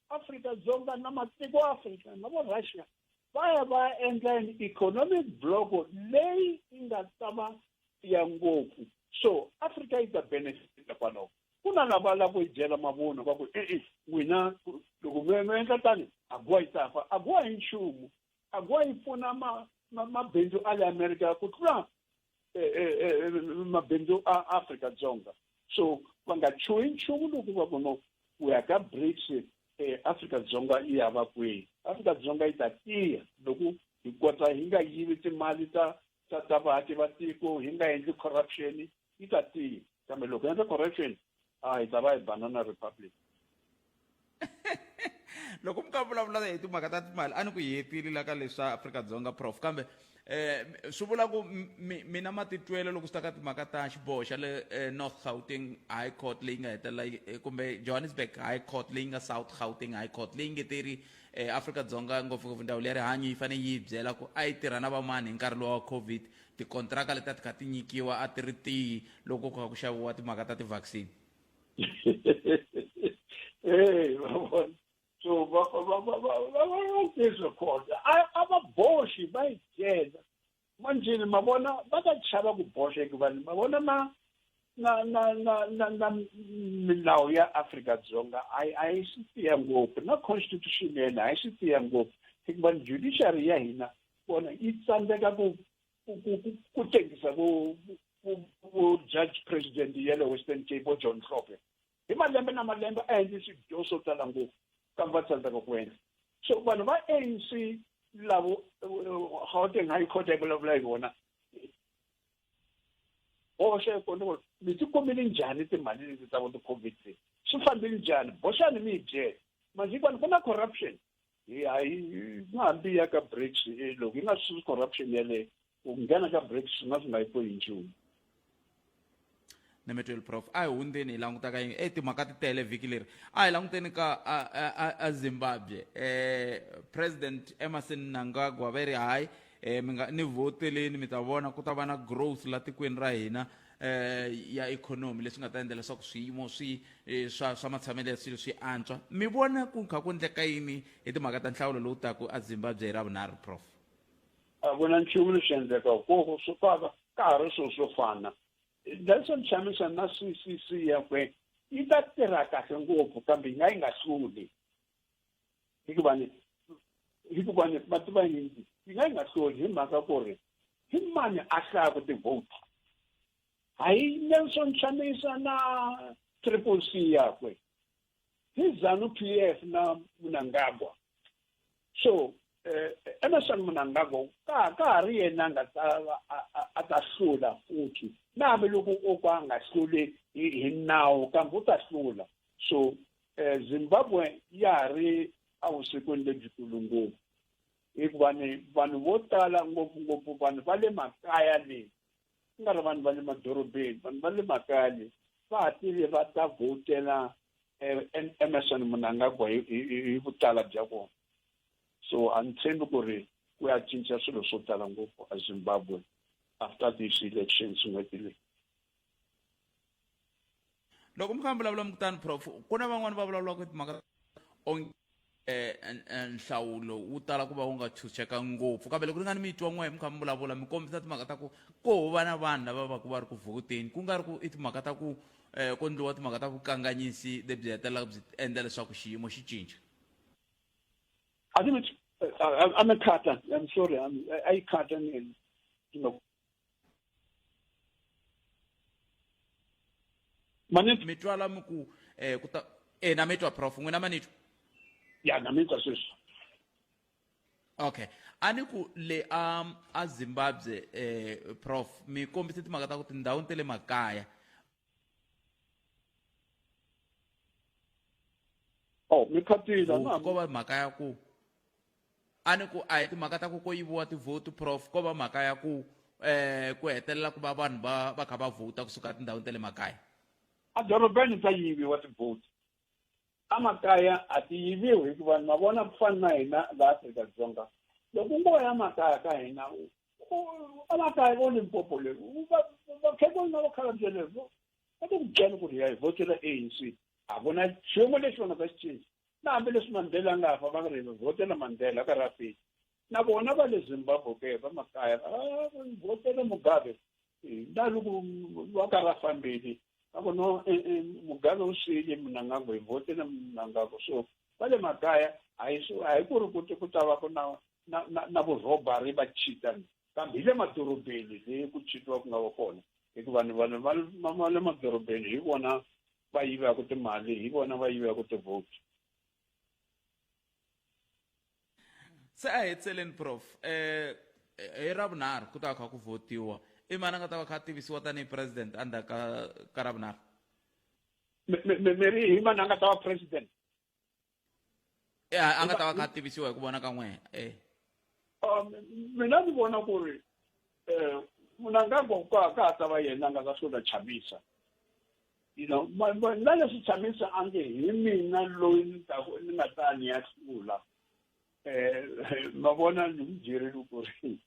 Afrika Dzonga na matiko ya Afrika na vo Russia va ya va endla economic block leyi yi nga ta va ya ngopfu so Afrika yi ta benefita kwalaho ku na lava lava ku yi byela mavunwa va ku e-e n'wina loko mi mi endla tani AGOA yi ta fa AGOA hi nchumu AGOA yi pfuna ma mabindzu a le America ku tlula mabindzu a Afrika Dzonga so va nga chuhi nchumu loko va ku no ku ya ka BRICS Afrika Dzonga yi ya va kwihi Afrika Dzonga yi ta tiya loko hi kota hi nga yivi timali ta ta ta vaaki va tiko hi nga endli corruption yi ta tiya kambe loko hi endla corruption a hi ta va hi banana republic. Loko mi ka vulavula hi timhaka ta timali a ni ku hi hetile la ka leswa Afrika-Dzonga prof kambe eh swi vula ku mina matitwelo loko swi ta ka timhaka ta xiboho xa le North Gauteng High Court leyi nga hetelela kumbe Johannesburg High Court leyi nga South Gauteng High Court leyi nge teri Afrika-Dzonga ngopfungopfu ndzawulo ya rihanyo yi fanele yi byela ku a yi tirha na vamani hi nkarhi lowa wa COVID tikontraka leti a ti kha ti nyikiwa a ti ri tihi loko ku kha ku xaviwa timhaka ta ti-vaccine. Hey, va vona so va va va va va va tirhisa khona a a va boxi va yi byela manjheni ma vona va ta chava ku boxa hikuva ma vona na na na na na na milawu ya Afrika-Dzonga a yi a yi swi tiya ngopfu na constitution ya hina a yi swi tiya ngopfu hikuva judiciary ya hina vona yi tsandzeka ku ku ku ku tengisa vo vo judge president ya le Western Cape vo John Hlophe hi malembe na malembe a endle swidyoho swo tala ngopfu kambe va tsandzeka ku endla so vanhu va ANC lavo Gauteng High Court yi vulavula hi vona boxa kona ku mi ti kumile njhani timali leti ta vo ti-COVID leti swi fambile njhani boxani mi yi byela manjhe ku na corruption hi hayi nga hambi ya ka BRICS loko yi nga susi corruption yeleyo ku nghena ka BRICS swi nga swi nga yi pfuni nchumu. Nemetweli prof a hi hundzeni hi languta ka yin'we e timhaka ti tele vhiki leri a hi languteni ka a, a, a, a Zimbabwe President Emmerson Mnangagwa va ri hayi mi nga ni voteleni mi ta vona ku ta va na growth la tikweni ra hina ya ikhonomi leswi nga ta endla leswaku swiyimo swi swa swa matshamelo ya swilo swi antswa mi vona ku kha ku endleka yini hi timhaka ta nhlawulo lowu taka a Zimbabwe hi Ravunharhu prof. A ku na nchumu lexi endlekaka koko swo ka ka ha ri swilo swo fana Nelson Chamisa na C_C_C yakwe yi ta tirha kahle ngopfu kambe yi nga yi nga hluli hikuva ni hikuva ni va tiva yini yi nga yi nga hluli hi mhaka ku ri. Hi mani a hlayaka ti-vote? Hayi Nelson Chamisa na Triple C yakwe. Hi ZANU PF na Mnangagwa. So eh, Emerson Mnangagwa ka ka ha ri yena a nga ta a ta hlula futhi na hambiloko o ka a nga hluli hi nawu kambe u ta hlula so eh, Zimbabwe ya ha ri evusikwini lebyikulu ngopfu hikuva ni vanhu vo tala ngopfungopfu vanhu va le makaya le ku nga ri vanhu va le madorobeni vanhu va le makaya le va ha tile va ta vhotela eh, Emerson Mnangagwa hi vutala bya vona so a ni tshembi ku ri ku ya cinca swilo swo tala ngopfu eZimbabwe after these elections n'hweti leyi loko mi kha mi vulavula mi kutani prof ku na van'wani va vulavulaka timhaka onge eh, nhlawulo wu tala ku va wu nga tshunxeka ngopfu kambe loko ri nga ni mitwa n'we mi kha mi vulavula mi kombisa timhaka ta ku ko va na vanhu lava va ku va ri ku vhoteni ku nga ri ku i timhaka ta ku um ku endliwa timhaka ta vukanganyisi lebyi hetelelaka byi endla leswaku xiyimo xi cinca I think it's, I'm a cutter. I'm sorry. I'm, I cut and you know. Mani mi twala mi ku eh ku ta eh na mi twa prof n'wina ma ni twa ya na mi twa sweswi okay a ni ku le a a Zimbabwe eh prof mi kombise timhaka ta ku tindhawu ta le makaya oh mi khatile na ko va mhaka ya ku a ni ku a hi timhaka ta ku ko yiviwa tivhoti prof ko va mhaka ya ku eh ku hetelela ku va vanhu va va kha va vhota kusuka etindhawini ta le makaya edorobeni ta yiviwa tivhoti emakaya a ti yiviwi hikuva ma vona ku fana na hina laha Afrika-Dzonga loko ngo ya makaya ka hina emakaya vo Limpopo le vakhegula na vakhalabye le va ta ku byela ku ri ya hi vhotela A_N_C a ku na xiyimo lexi va nga ta xi cinca na hambileswi Mandela a nga fa va ri hi vhotela Mandela a karhi a file na vona va le Zimbabwe ke va makaya va vhotela Mugabe na loko va karhi va fambile va ku no e, e, Mugabe u siyile Mnangagwa hi vhotela Mnangagwa so va le makaya a hi a hi ku ri ku ku ta va ku na na na, na vurhobari va cheata kambe hi le madorobeni leyi ku cheatiwa ku nga va kona hikuva ni vanhu va va le madorobeni hi vona va yivaka timali hi vona va yivaka ti-vote se a hetseleni prof eh hi ravunharhu ku ta va kha ku votiwa i mani a nga ta va kha a tivisiwa tanihi president endzhaku ka ka ravunharhu mi ri hi mani a nga ta va president a nga ta va kha a tivisiwa hi ku vona ka n'wehe e mina ni vona ku ri um Mnangagwa ka ka ha ta va yena a nga ta hlula Chamisa you know na leswi Chamisa a nge hi mina loyi ni ta ni nga ta ni ya hlula um ma vona ni n'wi byerile ku ri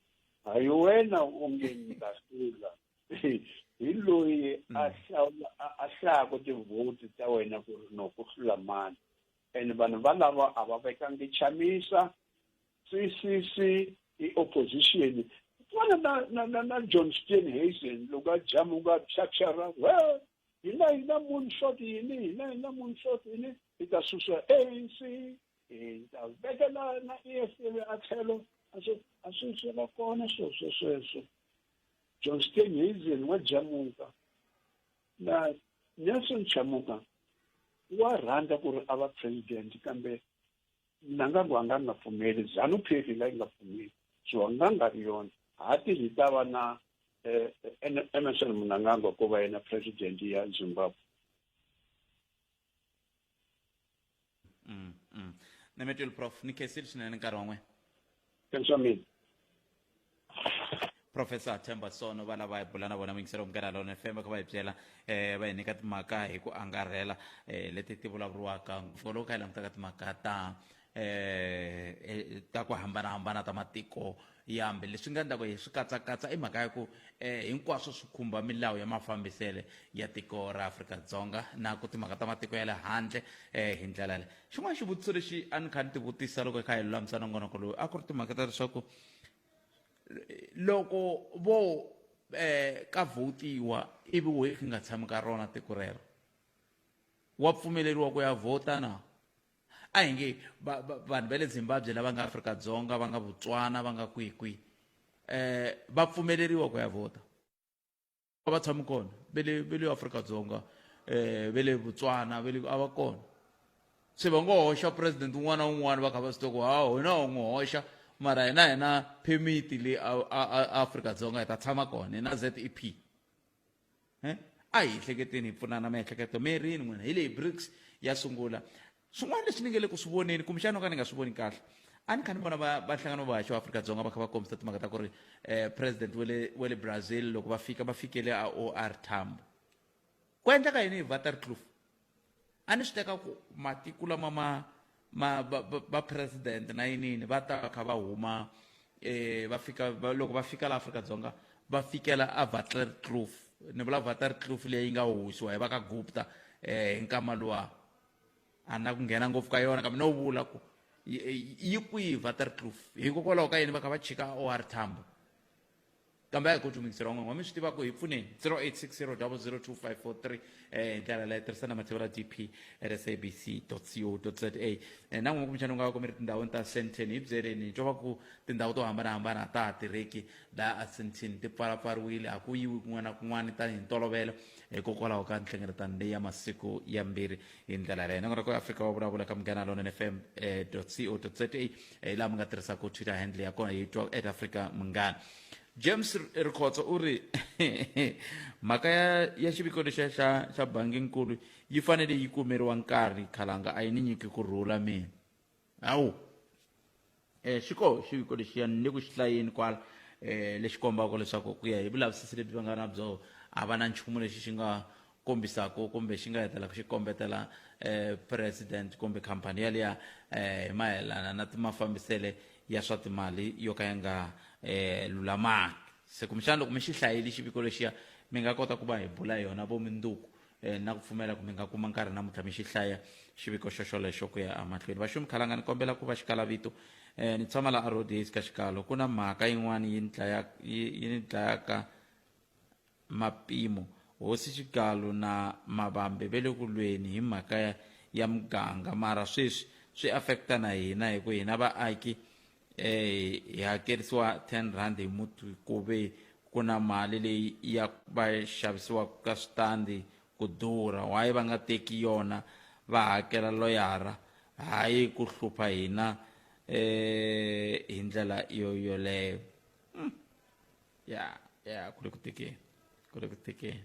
hayi wena u nge ni ta hlula hi loyi a hlawula a hlayaka tivhoti ta wena ku ri no ku hlula mani and vanhu valava a va vekangi Chamisa CCC i opposition fana na na na, na John Steenhuisen loko a jamuka phyaphyara well hina hi na moonshot yini hina hi na moonshot yini hi ta susa ANC hi ta vekela na EFF a tlhelo a swi a swi swi va kona sweswo sweswo John Steenhuisen wa jamuka na Nelson Chamuka wa rhandza ku ri a va president kambe Mnangagwa a nga nga pfumeli Zanu PF yi nga yi nga pfumeli so a nga nga ri yona hati hi ta va na eh, Emerson Mnangagwa ko va yena president ya Zimbabwe mm, mm. Nemetwile prof ni khensile swinene nkarhi wa n'wina khensa mina Professor Themba Sono va lava hi bula na vona muyingiseri wa Munghana Lonene FM va kha va hi byela eh va hi nyika timhaka hi ku angarhela eh leti ti vulavuriwaka ngopfu loko kha hi langutaka timhaka ta eh, eh ta ku hambanahambana ta matiko yambe leswi nga endlaka hi swi katsakatsa i mhaka ya ku eh hinkwaswo swi khumba milawu ya mafambisele ya tiko ra Afrika-Dzonga na ku timhaka ta matiko ya le handle eh hi ndlela leyi xin'wana xivutiso lexi a ni kha ni tivutisa loko hi kha hi lulamisa nongonoko lowu a ku ri timhaka ta leswaku loko vo eh ka votiwa ivi we i nga tshami ka rona tiko rero wa pfumeleriwa ku ya vhota na a hi nge vanhu va le Zimbabwe lava nga Afrika-Dzonga va nga Botswana va nga kwihi kwihi eh va pfumeleriwa ku ya vhota a va tshami kona ve le ve le Afrika-Dzonga eh ve le Botswana ve le a va kona se va ngo hoxa president un'wana na un'wana va kha va swi tiva ku ha hina ho n'wi hoxa mara hina hi na permit le a Afrika-Dzonga hi ta tshama kona hi na ZEP eh a hi hleketeni hi pfunana miehleketo mirini n'wina hi leyi BRICS ya sungula swin'wana leswi ni nge le ku swi voneni kumbexana no ka ni nga swi voni kahle a ni kha ni vona va va nhlangano va haxi wa Afrika-Dzonga va kha va kombisa timhaka ta ku ri eh, president wa le wa le Brazil loko va fika va fikele a OR Tambo ku endleka yini hi Waterkloof a ni swi teka ku matiko lama ma ma va, va, va president na yinini va ta va kha va huma eh va fika va, loko va fika la Afrika-Dzonga va fikela a Waterkloof ni vula Waterkloof leyi nga hoxiwa hi va ka Gupta eh hi nkama luwa a na ku nghena ngopfu ka yona kambe no vula ku yi kwihi Waterkloof hikokwalaho ka yini va kha va chika OR Tambo kambe a hi koti muyingiseri wa n'wina mi swi tiva ku hi pfuneni 0860 002543 eh hi ndlela leyi tirhisana mathevula dp at sabc co za eh, na n'wina kumbexana u nga va ku mi ri tindhawini ta Sandton hi byeleni hi twa va ku tindhawu to hambanahambana ta ha tirheki laha a Sandton ti pfalapfariwile a ku yiwi kun'wana na kun'wana tanihi ntolovelo hikokwalaho ka nhlengeletano leyi ya masiku yambirhi hi ndlela yaleyo nakona ku Afrika wa vulavula ka Munghana Lonene FM eh, co za eh, laha mi nga tirhisaka Twitter handle ya kona yi twa at Afrika Munghana James Rikhotso u ri mhaka ya ya xiviko lexiya xa xa bangi nkulu yi fanele yi kumeriwa nkarhi khalanga a yi ni nyiki ku rhula mina hawu eh xi koho xiviko lexiya ni le ku xi hlayeni kwala eh lexi kombaka leswaku ku ya hi vulavisisi lebyi va nga na byo a va na nchumu lexi xi nga kombisaka kumbe xi nga hetelaka xi kombetela eh president kumbe khampani yaliya eh hi mayelana na mafambisele ya swa timali yo ka ya nga eh lulamangi se kumbexana loko mi xi hlayile xiviko lexiya mi nga kota ku va hi bula yona vo mindzuku eh, na ku pfumela ku mi nga kuma nkarhi namuntlha mi xi hlaya xiviko xo xolexo ku ya emahlweni vaxumi khalanga ni kombela ku va xikalavito eh, ni tshama la arodesi ka xikalo ku na mhaka yin'wana yi ni dlaya yi ni dlayaka mapimo hosi xigalo na mavambe ve le ku lweni hi mhaka ya, ya muganga mara sweswi swi affecta na hina hi ku hina vaaki eh hi hakerisiwa 10 rand hi muti ku ve ku na mali leyi ya va xavisiwaka ka switandi ku durha why va nga teki yona va hakela loyara hayi ku hlupha hina eh hi ndlela yo yoleyo mm. ya ya ku le ku tekeni ku le ku tekeni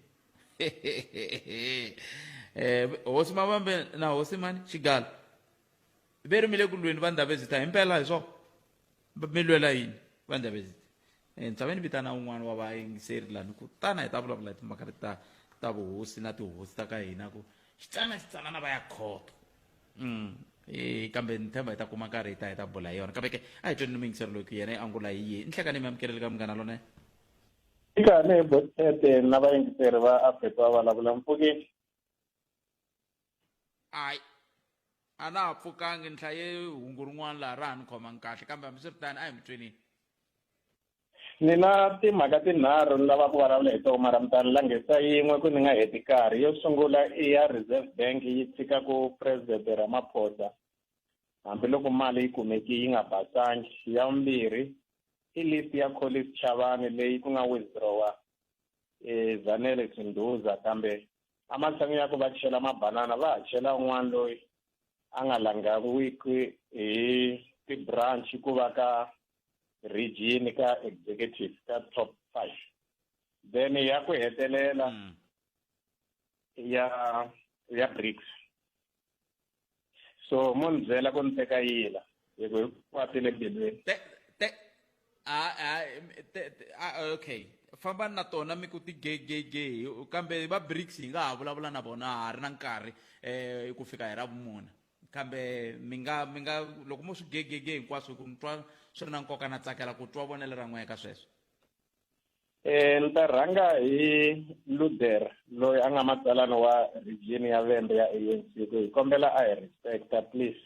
eh hosi mavambe na hosi mani xigalo ve ri mi le ku lweni va ndhavezitha himpela hi swona mi lwela yini va ndhavezitha eh, ni tshame ni vitana un'wana wa vayingiseri lani ku tana hi ta vulavula hi timhaka leti ta ta vuhosi na tihosi ta ka hina ku xitsana xitsanana va ya khoto mm. e, kambe ni tshemba hi ta kuma nkarhi hi ta hi ta bula hi yona kambe ke a hi tweni ni muyingiseri loyi ku yena yi angula hi yihi nhlekani mi amukeleli ka munghana lona Ika ni botete na vayingiseri va Afrika va vulavula mpfukeni Hayi a na ha pfukangi ni hlaye hungu rin'wana laha ra ha ni khomangi kahle kambe hambiswiritano a hi mi twenini ni na timhaka tinharhu ni lava ku vulavula hi tona mara mi ta ni langhisa yin'we ku ni nga heti nkarhi yo sungula i ya reserve bank yi tshika ku president ramaphosa hambiloko mali yi kumeki yi nga basangi ya vumbirhi i list ya Collins Chavani leyi ku nga withdrawa eh, Zanele Sunduza kambe ematshan'wini ya ku va chela mabanana va ha chela un'wana loyi a nga langawiku hi ti-branch ku va ka region ka executive ka top five then ya ku hetelela mm. ya ya BRICS so mo ni byela ku ni teka yila hi ku hikwati le mbilwini te te a a te a okay famba na tona mi ku ti ge ge ge kambe va BRICS hi nga ha vulavula na vona ha ri na nkarhi eh ku fika hi ra vumune kambe mi nga mi nga loko mo swi gegege hinkwaswo ku ni twa swi ri na nkoka na tsakela ku twa vonelo ra n'wehe ka sweswo Eh ni ta rhanga hi Luder loyi a nga matsalana wa region ya Vhembe ya ANC ku hi kombela a hi respecta please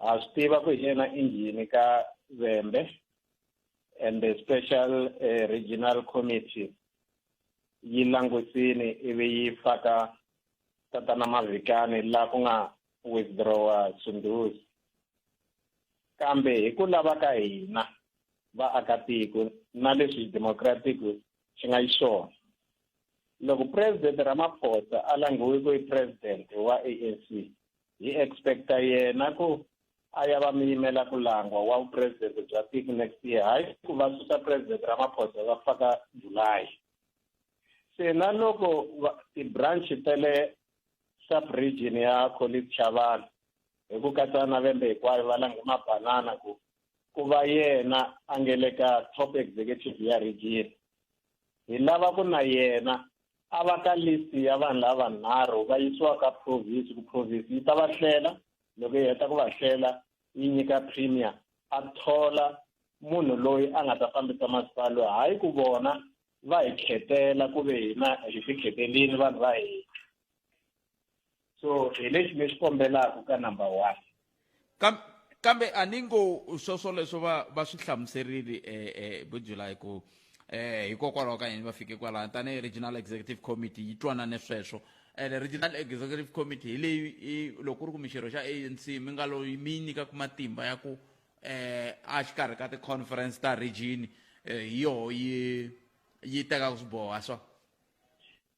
ha swi tiva ku hi yena injhini ka Vhembe and the special eh, regional committee yi langusini ivi yi faka tatana Mavikani la ku nga withdrawa Sunduzi kambe hi ku lava ka hina. vaakatiko na leswi democratic xi nga xiswona. Loko President Ramaphosa a langhiwe ku i President wa ANC, hi expecta yena ku a ya va muyimela ku langwa wa vupresident bya tiko next year, hayi ku va susa President Ramaphosa va faka July. Se na loko ti-branch ta le sub-region ya Collins Chabane hi ku katsa na Vhembe hinkwayo va langhe Mabanana ku ku va yena a nge le ka top executive ya region, hi lava ku na yena a va ka list ya vanhu lava vanharhu va yisiwa ka province, ku province yi ta va hlela. Loko yi heta ku va hlela, yi nyika premier a thola munhu loyi a nga ta fambisa masipala loyi, hayi ku vona va hi khetela ku ve hina hi tikhetelini vanhu va hina. So hi lexi lexi kombelaka ka number 1. Kambe a ni ngo swoswo leswo va swi hlamuserile Bujulai ku hikokwalaho ka yini va fike kwalano tanihi Regional Executive Committee yi twanane sweswo. Ene Regional Executive Committee hi leyi loko ku ri ku mixirho xa ANC mi nga loyi mi yi nyikaka matimba ya ku a xikarhi ka ti-conference ta region hi yoho yi tekaka swiboho swa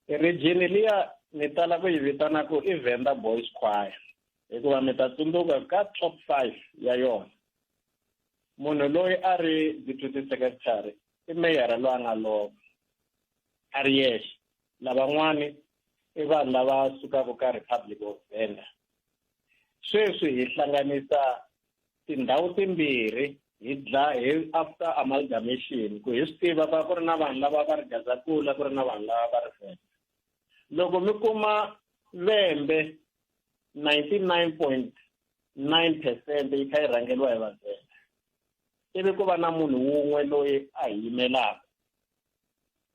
region liya ni tala ku yi vitana ku i Venda Boys Choir, hikuva mi ta tsundzuka ka top 5 ya yona munhu loyi a ri deputy secretary i meyara loyi a nga lova a ri yexe, lavan'wani i vanhu lava sukaka ka Republic of Venda. Sweswi hi hlanganisa tindhawu timbirhi hi dla hi after amalgamation, ku hi swi tiva va ku ri na vanhu lava va ri Gazankulu, ku ri na vanhu lava va ri Venda. Loko mi kuma Vhembe 99.9% yi kha yi rhangeriwa hi Vavhenda, ivi ku va na munhu wun'we loyi a hi yimelaka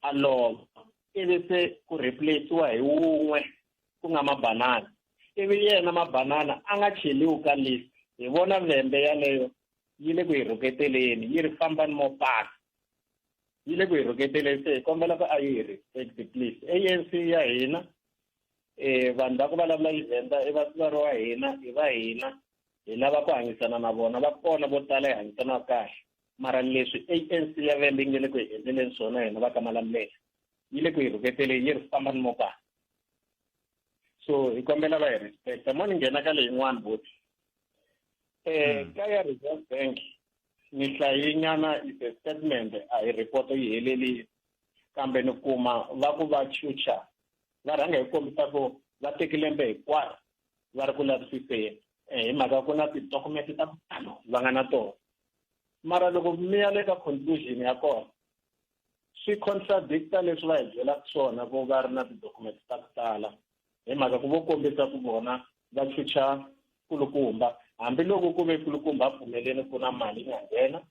a lova, ivi se ku replace-iwa hi wun'we ku nga Mabanana, ivi yena Mabanana a nga cheliwi ka list. Hi vona Vhembe yaleyo yi le ku hi rhuketeleni, yi ri fambani mo paka, yi le ku hi rhuketeleni. Se hi kombela ku a yi hi respect please. ANC ya hina vanhu va ku vulavula Xivhenda i vatswari wa hina, i va hina, hi lava ku hanyisana na vona, va kona vo tala hi hanyisana kahle. Mara leswi ANC ya Vhembe yi nge le ku hi endleleni swona hina va ka Malamulele, yi le ku hi rhuketeleni, yi ri fambani mo paka. So hi kombela va hi respecta. Mo ni nghena ka leyin'wana buti. Ka ya Reserve Bank ni hlayinyana is a statement, a hi report yi helelile, kambe ni kuma va ku va chucha va rhanga hi kombisa ku va teki lembe hinkwaro va ri ku lavisiseni hi mhaka ku na ti-document ta ku talo va nga na tona. Mara loko mi ya le ka conclusion ya kona swi contradicta leswi va hi byelaka swona ku va ri na ti-document ta ku tala, hi mhaka ku vo kombisa ku vona va chucha kulukumba, hambiloko ku ve kulukumba a pfumeleni ku na mali yi nga nghena,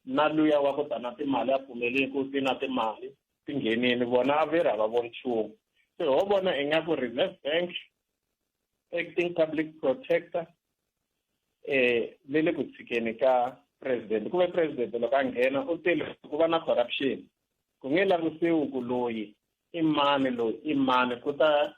na luya wa ku ta na timali a pfumeleni ku ti na timali ti nghenini, vona a ve ri a va voni nchumu. Se ho vona ingaku Reserve Bank, acting public protector, le le ku tshikeni ka president. Ku ve president loko a nghena u tele ku va na corruption, ku nge langisiwi ku loyi i mani, loyi i mani, ku ta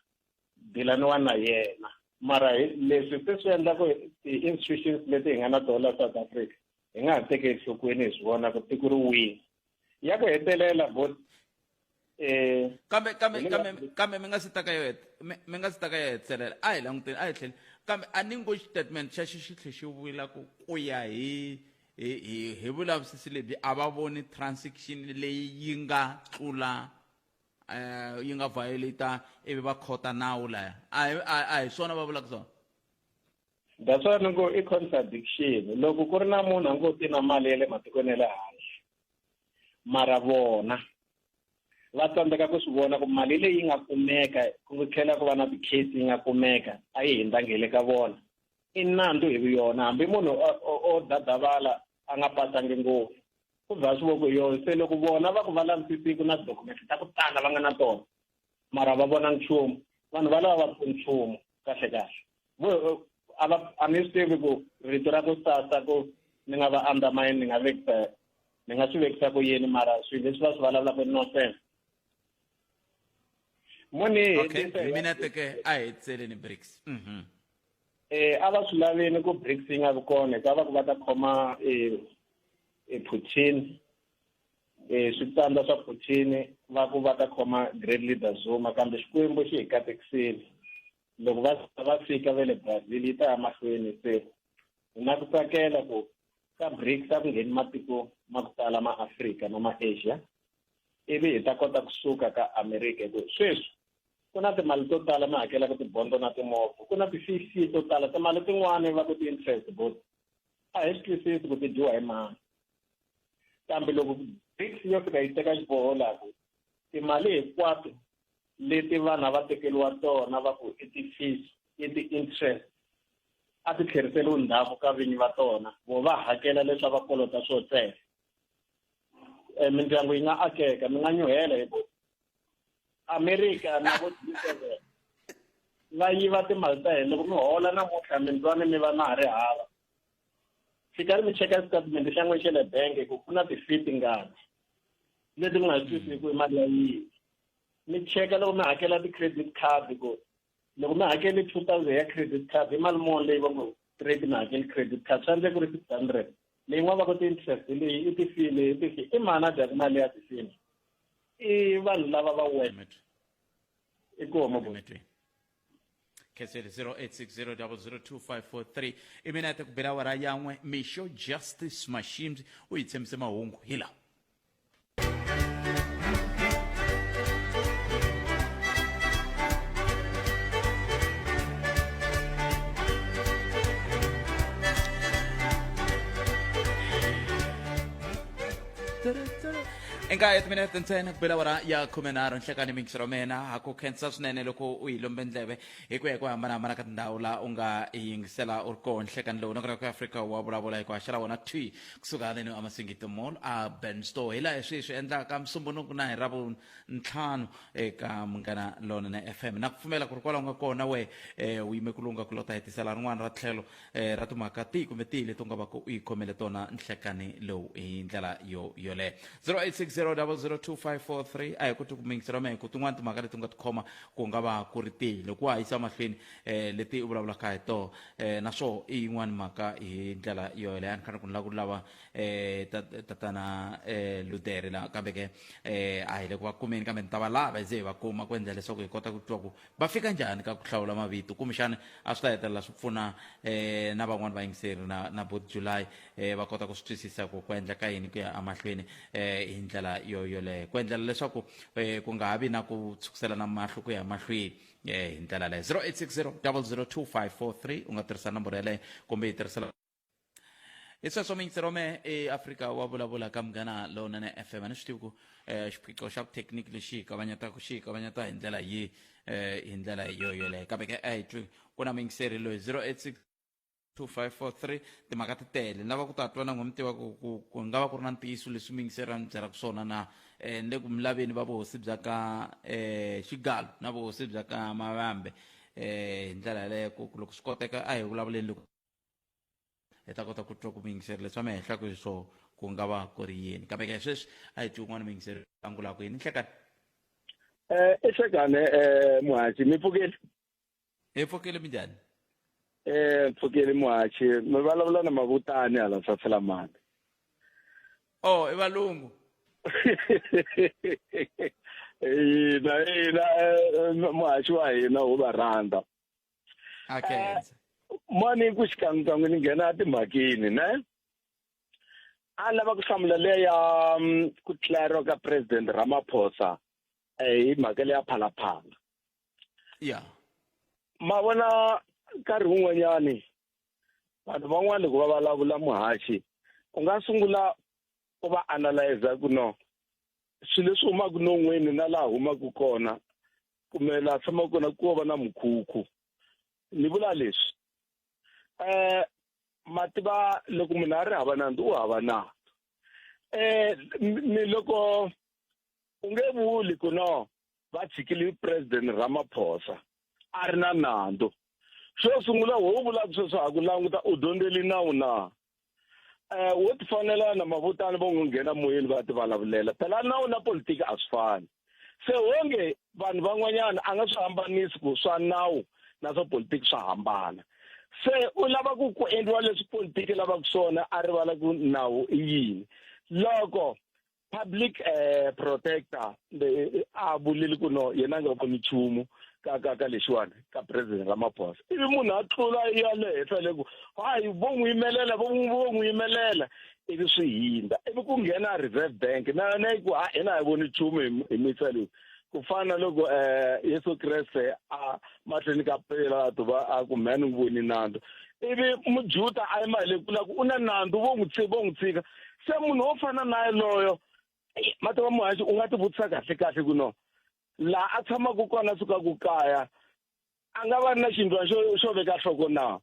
dilaniwa na yena. Mara leswi se swi endla ku ti-institutions leti hi nga na tona la South Africa hi nga ha teki enhlokweni, hi swi vona ku tiko ri wini. Ya ku hetelela bot Kambe kambe kambe kambe mi nga si ta ka yo mi nga si ta ka yo hetelela, a hi languteni, a hi tlheli. Kambe a ni ngo xitatimende xa xi xi tlhe xi vula ku ku ya hi hi hi hi vulavisisi lebyi a va voni transaction leyi yi nga tlula yi nga violate ivi va khota nawu laya. A hi swona va vulaka swona? That's why ni ngo i contradiction. Loko ku ri na munhu a ngo ti na mali ya le matikweni ya le handle, mara vona va tsandzeka ku swi vona ku mali leyi nga kumeka, ku tlhela ku va na ti-case yi nga kumeka, a yi hundzangi hi le ka vona. I nandzu hi yona, hambi munhu o dadavala a nga pasangi ngopfu, ku za swi vo ku yona. Se loko vona va ku va lavisisi ku na document ta ku tala va nga na tona, mara va vona nchumu, vanhu va lava va ku nchumu kahle kahle. Vo a va a ni swi tivi ku rito ra ku sasa ku ni nga va undermine, ni nga vekisa, ni nga swi vekisa ku yini, mara swilo leswi va swi vulavulaka i nonsense. Mo ni Okay, hetisa hi mina teke a hi tseleni BRICS. A va swi lavini ku BRICS yi nga vi kona, hikuva va ku va ta khoma e Putin e swi tsandza swa Putin va ku va ta khoma Great Leader Zuma kambe Xikwembu xi hi katekisile loko va va fika va le Brazil yi ta ya mahlweni se hi na ku tsakela ku ka BRICS a ku ngheni matiko ma ku tala ma Afrika na ma Asia ivi hi ta kota kusuka ka America hi ku sweswi ku na timali to tala mi hakelaka tibondo na timovha ku na ti-fee to tala timali tin'wani va ku ti-interest bot a hi swi twisisi ku ti dyiwa hi mani kambe loko BRICS yo fika yi teka xiboho laha ku timali hinkwato leti vanhu a va tekeriwa tona va ku i ti-fees i ti-interest a ti tlheriseriwi ndzhaku ka vinyi va tona vo va hakela leswi a va kolota swo ntsena um mindyangu yi nga akeka mi nga nyuhela hi ku America na vo G7 va yiva timali ta hina loko mi hola namuntlha mintswani mi va na ha ri hava fikani mi cheka xitatimende xa n'we xa le bank ku ku na ti-fee tingani leti mi nga swi twisisi ku i mali ya yini mi cheka loko mi hakela ti-credit card ku loko mi hakele 2000 ya credit card i mali muni leyi va ngo straight mi hakeli credit card swi endle ku ri 600 leyi n'wa va ku ti-interest leyi i ti-fee leyi i ti-fee i mani a dyaka mali ya ti-fee i vanhu lava va wena i ku homa khesele 0860002543 i mina te ku bela awara yan'we mixo Justice Mashimzi u hi tshembise mahungu hi lawa. Eka ya timinete ntsena ku bela awara ya 13 nhlekani mingisero mina ha ku khensa swinene loko u yi lombe ndleve hi ku ya hi ku hambanahambana ka tindhawu laha u nga yingisela u ri kona nhlekani lowu nakona ku Afrika wa vulavula hi ku haxela wona thwi kusuka haleni eMasingita Mall a Benstore hi laha hi swi swi endlaka Musumbunuku na hi Ravuntlhanu eka Munghana Lonene FM na ku pfumela ku ri kwalaho nga kona we u yime ku lungha ku lota hetisela rin'wana ra tlhelo ra timhaka tihi kumbe tihi leti u nga va ku u yi khomele tona nhlekani lowu hi ndlela yo yoleyo. 0860002543 a hi koti ku mingisela mehe ku tin'wana timhaka leti u nga tikhoma ku nga va ku ri tihi loko wa ha yisa mahlweni leti u vulavulaka hi toho naswo i yin'wana mhaka hi ndlela yo yoleyo. A ni fanele ku ni lava ku lava tatana Ludere la kambe ke a hi le ku va kumeni kambe ni ta va lava hi ze hi va kuma ku endla leswaku hi kota ku twa ku va fika njhani ka ku hlawula mavito kumbexana a swi ta hetelela swi pfuna na van'wani vayingiseri na na bot July va kota ku swi twisisa ku ku endleka yini ku ya emahlweni hi ndlela yo yoleyo ku endlela leswaku ku nga ha vi na ku tshukiselana mahlo ku ya emahlweni hi ndlela leyo. 0860 002543 u nga tirhisa nomboro yaleyo kumbe yi tirhisela hi sweswo miyingisero me eAfrika wa vulavula ka Munghana Lonene FM. A ni swi tivi ku xiphiqo xa vuthekiniki lexi hi kavanyetaka xi hi kavanyeta hi ndlela yihi hi ndlela yo yoleyo kambe ke a hi twi ku na muyingiseri loyi 086 2543 timhaka ti tele ni lava ku ta twa na n'we mi tiva ku ku ku nga va ku ri na ntiyiso leswi muyingiseri a mi byelaka swona na ni le ku mi laveni va vuhosi bya ka Xigalo na vuhosi bya ka Mavambe hi ndlela yaleyo ku loko swi koteka a hi vulavuleni loko hi ta kota ku twa ku muyingiseri leswi a mi hehlaka hi swoho ku nga va ku ri yini kambe ke sweswi a hi twi un'wana muyingiseri angulaka yini nhlekani. I nhlekani muhaxi mi pfukile? Hi pfukile minjhani? Pfukile muhaxi mi vulavula na Mavutani hala Saselamani. Oh i valungu. Hina hina muhaxi wa hina ho va rhandza. A khensa. Mani ku xikan'wekan'we ni nghena timhakeni ne a lava ku hlamula leya ya ku tleriwa ka President Ramaphosa hi mhaka leya Phalaphala. Ya. Ma vona nkarhi wun'wanyani vanhu van'wana loko va vulavula muhaxi u nga sungula u va analyze ku no swilo leswi humaka non'weni na laha humaka kona kumbe laha tshamaka kona ku va na mukhukhu. Ni vula leswi ma tiva loko munhu a ri hava nandzu u hava nandzu ni loko u nge vuli ku no va tshikile President Ramaphosa a ri na nandzu. Xo sungula wo vula sweswo ha ku languta u dyondzeli nawu na wo ti fanela na Mavutani vo n'wi nghena moyeni va ti vulavulela phela nawu na politiki a swi fani se wonge vanhu van'wanyana a nga swi hambanisi ku swa nawu na swa politiki swa hambana. Se u lava ku ku endliwa leswi politiki lavaka swona, a rivala ku nawu i yini. Loko public protector a vulile ku no yena a nga voni nchumu ka ka ka lexiwani ka president Ramaphosa, ivi munhu a tlula ya le henhla le ku hayi vo n'wi yimelela, vo n'wi vo n'wi yimelela, ivi swi hindza, ivi ku nghena Reserve Bank na yona yi ku ha hina a hi voni nchumu hi misa leyi. Ku fana na loko Yesu Kreste a mahlweni ka Pilato va a ku mhe ni n'wi voni nandzu, ivi Mujuda a yima hi le kula ku u na nandzu, vo n'wi tshika, vo n'wi tshika. Se munhu wo fana na yaloyo, mati wa muhaxi, u nga ti vutisa kahle kahle ku no laha a tshamaka kona sukaku kaya a nga va na xindlwana xo veka nhloko na?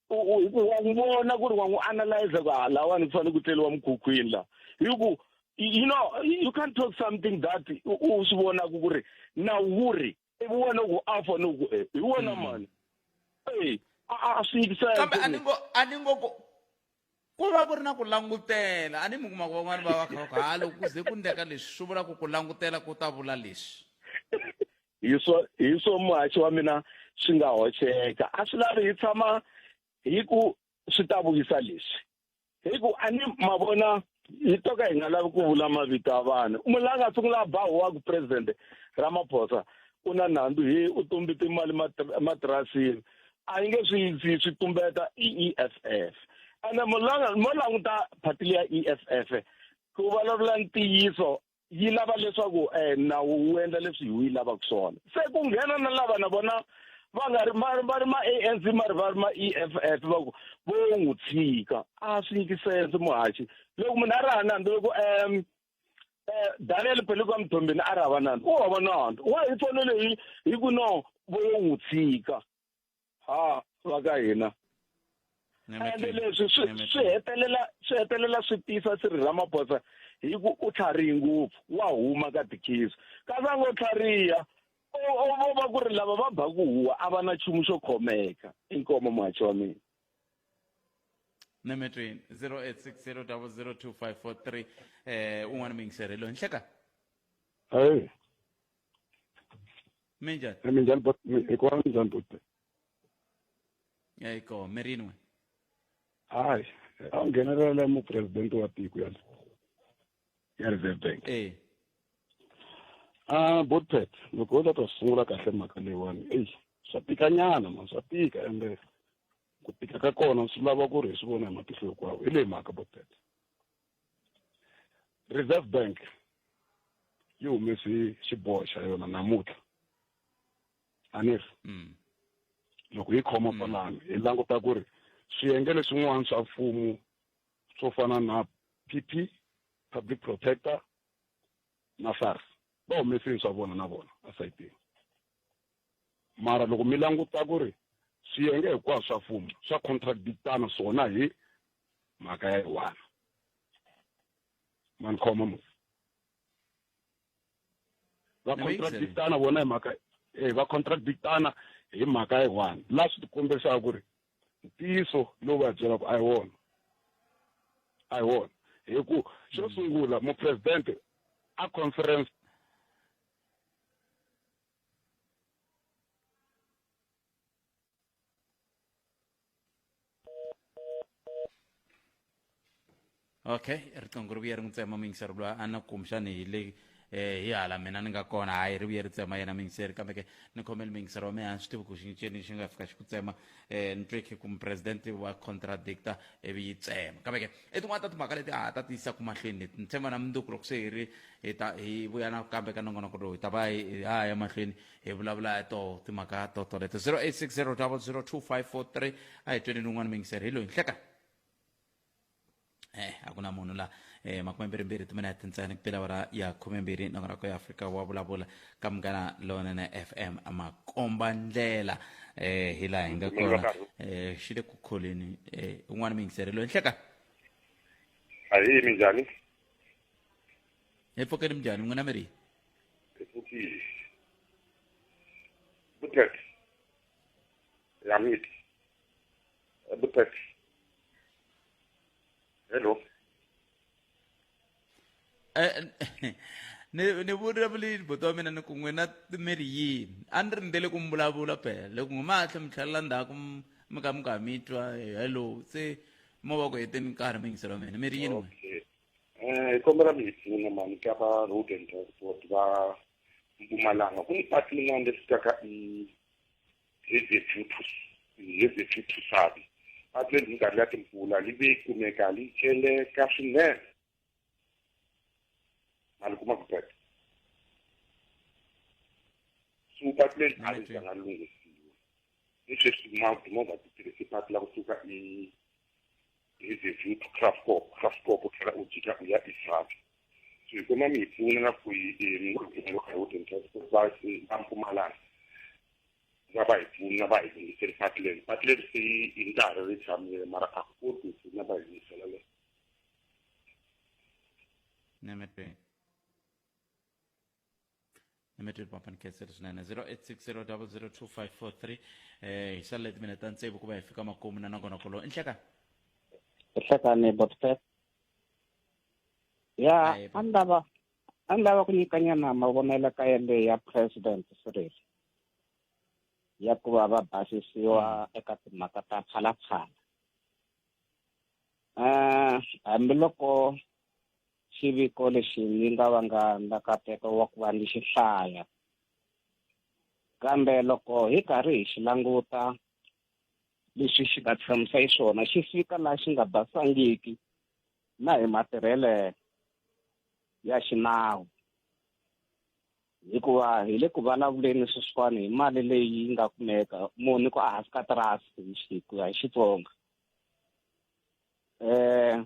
Hi ku wa n'wi vona ku ri wa n'wi analyze ku ha lawani ku fanele ku tleliwa mukhukhwini la, hi ku you know you can't talk something that u swi vonaka ku ri nawu wu ri, ivi wena ku a fanele ku hi wena mani e a swi yingisela. Kambe a ni ngo ku va ku ri na ku langutela, a ni mi kuma ku van'wani va va kha va ku ha loko ku ze ku ndleka leswi swi vula ku ku langutela ku ta vula leswi. Hi swo muhaxi wa mina swi nga hoxeka, a swi lavi hi tshama hi ku swi ta vuyisa leswi, hi ku a ni ma vona hi to ka hi nga lavi ku vula mavito ya vanhu. Munhu la nga sungula a ba huwa ku president Ramaphosa u na nandzu hi u tumbi timali matirasini, a yi nge swi tumbeta i EFF. Ene mo languta phati leya EFF, ku vulavula ntiyiso yi lava leswaku nawu wu endla leswi hi wu yi lavaka swona. Se ku nghena na lava na vona va nga ri va ri ma ANC ma ri va ri ma EFF, va ku vo n'wi tshika. A swi nyiki sense muhaxi loko munhu a ri hava nandzu. Loko Daniel Peluka Mthombeni a ri hava nandzu, u hava nandzu wa hi fanele hi ku no vo n'wi tshika ha va ka hina. Ende leswi swi hetelela swi tisa Cyril Ramaphosa hi ku u tlharihi ngopfu, wa huma ka tikhiso, kasi a ngo tlhariha o va ku ri lava va ba ku huwa a va na nchumu xo khomeka. Inkomo muhaxi wa mina. Nemetweni 0860002543 un'wana muyingiseri loyi nhleka. Hey. Minjhani? Minjhani bot, hi kona minjhani bot. Ya ko mirini we. Hayi, a nghenelela mupresidente wa tiko ya Reserve Bank. Botpet, loko wo ta sungula kahle mhaka leyiwani, eyi swa tikanyana man, swa tika, ende ku tika ka kona swi lava ku ri hi swi vona hi matihlo hinkwawo. Hi leyi mhaka Botpet, Reserve Bank yi humese xiboho xa yona namuntlha, a ni ri loko hi khoma kwalano hi languta ku ri swiyenge leswin'wana swa mfumo swo fana na PP, Public Protector na SARS va humesile swa vona na vona esayitini. Mara loko mi languta ku ri swiyenge hinkwaswo swa mfumo swa contradictana swona hi mhaka ya yiwani, ma ni khoma musi va contradictana vona hi mhaka va contradictana hi mhaka ya yiwani, la swi tikombisaka ku ri ntiyiso lowu va byelaka a hi wona, a hi wona. Hi ku xo sungula mupresidente a conference Okay, riqingho ri vuye ri n'wi tsema muyingiseri loyi a na kumbexani hi le hi hala mina ni nga kona, hayi ri vuye ri tsema yena muyingiseri. Kambe ke ni khomeli muyingiseri wa mina, a ni swi tivi ku xinceni xi nga fika xi ku tsema. Ni twe khe ku mupresidente wa contradicta ivi yi tsema. Kambe ke i tin'wana ta timhaka leti a ha ta ti yisaka mahlweni leti, ni tshemba na mundzuku loko se hi ri hi ta hi vuya nakambe ka nongonoko lowu, hi ta va hi ha ya mahlweni hi vulavula hi toho timhaka to toleto. 0860 00 2543. A hi tweni ni un'wana muyingiseri, hi loyi nhleka. A ku na munhu la. 22 timinete ntsena ku pela awara ya 12, nongonoko ya Afrika wa vulavula ka Munghana Lonene FM, makomba ndlela hi laha hi nga kona. Xi le ku kholeni un'wana muyingiseri loyi nhleka. Ahi, minjhani? Hi pfukeni, minjhani n'wina mi ri? Hi pfukile. Butet ya miti Butet. Hello. Ni vulavulile buti wa mina ni ku n'wina mi ri yini, a ni rindzele ku mi vulavula phela loko n'wi mahlo mi tlhelela ndzhaku. mi ka mi nga mi twa hello se mo va ku heteni nkarhi mi yingisela mina mi ri yini n'we okay eh hi kombela mi hi pfuna mani ka va road and transport va Mpumalanga ku ni patu yin'wana leyi fikaka i Hazyview to Sabi patu leri minkarhi ya timpfula li ve kumeka li celeka swinene ma li kuma ku so patu leri a ri zanga lunghisiwa ni sweswi timovha ti tirhise patu la kusuka i Hazyview to Graskop Graskop u tlhela u jika u ya eSabi so hi kuma mi hi pfuna na ku hi road and transport va va Mpumalanga va va hi pfuna va hi lunghisela patu leri patu leri se hi nkarhi ri tshamile mara a ku koti hi pfuna va hi lunghisela leri Nemetweni. Nemetweni papa ni khensile swinene 0860002543 eh hi salele timinete ta tsevu ku va hi fika makumu na nongonoko lowu i nhlekani Nhlekani Botpet. Ya, Ayi, a ni lava a ni lava ku nyikanyana mavonelo ka yaleyo ya President Cyril ya ku va va basisiwa eka timhaka ta phalaphala. Eh, hambiloko xiviko lexi ni nga va nga na nkateko wa ku va ni xi hlaya kambe loko hi karhi hi xi languta leswi xi nga tshamisa xiswona xi fika laha xi nga basangiki na hi matirhele ya xinawu hikuva hi le ku vulavuleni sweswiwani hi mali leyi nga kumeka munhu ku ehansi ka tirasi hi ku ya hi Xitsonga eh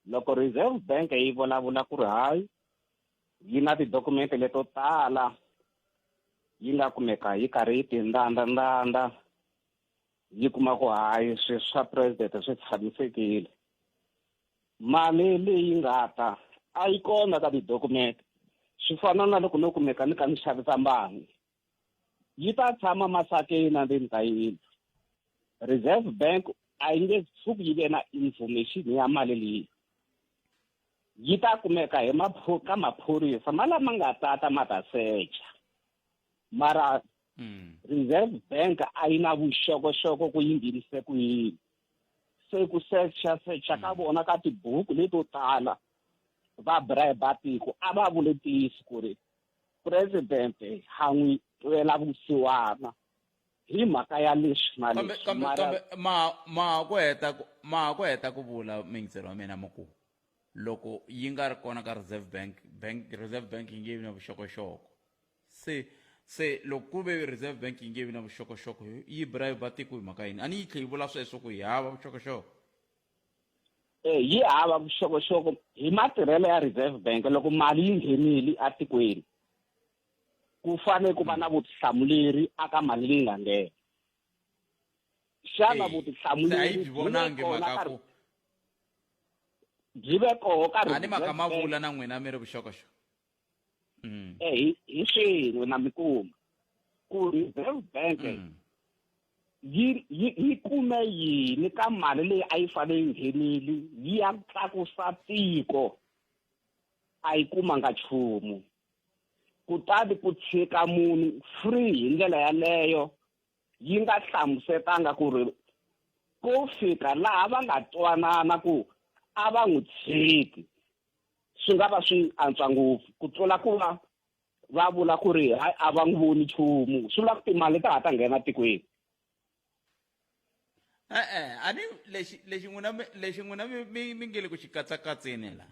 loko Reserve Bank yi vulavula ku ri hayi yi na tidokumente leto tala yi nga kumeka yi karhi yi ti ndanda yi kuma ku hayi swilo swa president swi tshamisekile mali leyi nga ta a yi kona ka tidokumente swi fana na loko no kumeka ni ka ni xavisa mbangi yi ta tshama masakeni na ndzeni ka yindlu reserve bank a yi nge tshuki yi ve na information ya mali leyi yi ta kumeka hi ka maphorisa ma lama nga tata ma ta secha mara mm. reserve bank a yi na vuxokoxoko ku yi nghenise ku yini se ku secha secha ka mm. vona ka tibuku leto tala va bribe tiko a va vule ntiyiso ku ri president ha n'wi twela vusiwana hi mhaka ya leswi na leswi kambe kambe ma ma ku heta ku ma ku heta ku vula muyingiseri wa mina muku loko yi nga ri kona ka reserve bank bank reserve bank yi nge vi na vuxokoxoko se se loko ku ve reserve bank yi nge vi na vuxokoxoko yi bribe tiko hi mhaka yini a ni yi tlhe yi vula sweswo ku yi hava vuxokoxoko Eh, yi hava vuxokoxoko hi matirhelo ya reserve bank loko mali yi nghenile atikweni ku fanele ku va na vutihlamuleri aka mali leyi nga nghena xana Eh, vutihlamuleri se a yi byi vonangi byi ve kona mhaka ka ku byi ve koho ka a ni mhaka Reserve ma Bank. vula na n'wina mi ri vuxokoxoko mm. Eh, hi hi swin'we na mi kuma ku reserve bank mm. yi yi yi kume yini ka mali leyi a yi fanele yi nghenile yi ya tlakusa tiko a yi kumanga nchumu kutani ku tshika munhu free hi ndlela yaleyo yi nga hlamusetanga ku ri ko fika laha va nga twanana ku a va n'wi tshiki swi nga va swi antswa ngopfu ku tlula ku va va vula ku ri hayi a va n'wi voni nchumu swi vula ku timali ta ha ta nghena tikweni e-e a ni lexi lexi n'wina lexi n'wina mi mi mi nge le ku xi katsakatseni la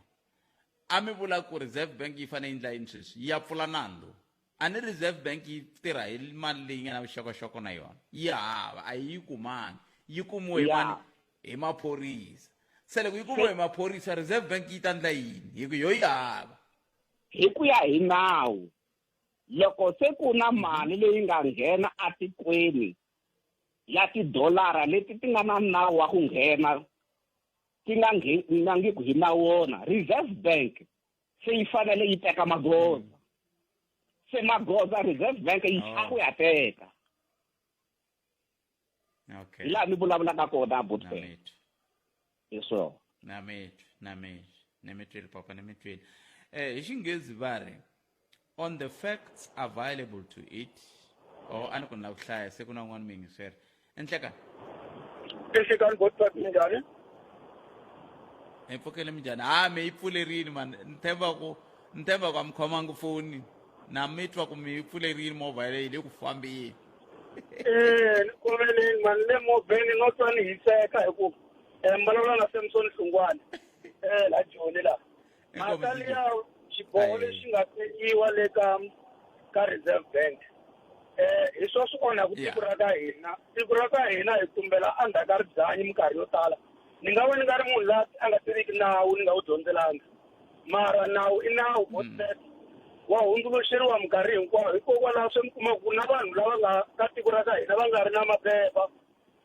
a mi vula ku reserve bank yi fanele yi endla yini sweswi yi ya pfula nandzu a ni reserve bank yi tirha hi mali leyi nga na vuxokoxoko na yona yi hava a yi kumangi yi kumiwe hi mani hi maphorisa se loko yi kumiwe hi maphorisa reserve bank yi ta endla yini hi ku yo yi hava hi ku ya hi nawu loko se ku na mali leyi nga nghena atikweni ya tidolara leti ti nga na nawu wa ku nghena ti nga nghenangiku hi nawu wona reserve bank se yi fanele yi teka magoza se magoza reserve bank yi oh. ku ya teka okay hi laha mi vulavulaka kona abuti hi swona na mitwi na mitwi ni mi twile papa ni mi twile eh hi xinghezi va ri on the facts available to it or a ni ku ni lava ku hlaya se ku na un'wana muyingiseri Nhlekani. Nhlekani Godfrey minjhani? Hi pfukile minjhani? Ha mi yi pfulerini mani ni tshemba ku ni tshemba ku a mi khomangi foni na mi twa ku mi yi pfulerini movha yaleyo yi le ku fambeni. Eh, ni khomeleni mani le movheni no twa ni hiseka hi ku eh, mi vulavula na Samson Hlungwane eh la Joni la. Mhaka liya xiboho lexi nga tekiwa le ka ka Reserve Bank eh hi swo swi onhaku tiko ra ka hina tiko ra ka hina hi tumbela endzhaku ka ribyanyi minkarhi yo tala ni nga va ni nga ri munhu la a nga tiviki nawu ni nga wu dyondzelanga mara nawu i nawu mm. wa hundzuluxeriwa minkarhi hinkwayo hikokwalaho swi mi kuma ku na vanhu lava nga ka tiko ra ka hina va nga ri na maphepha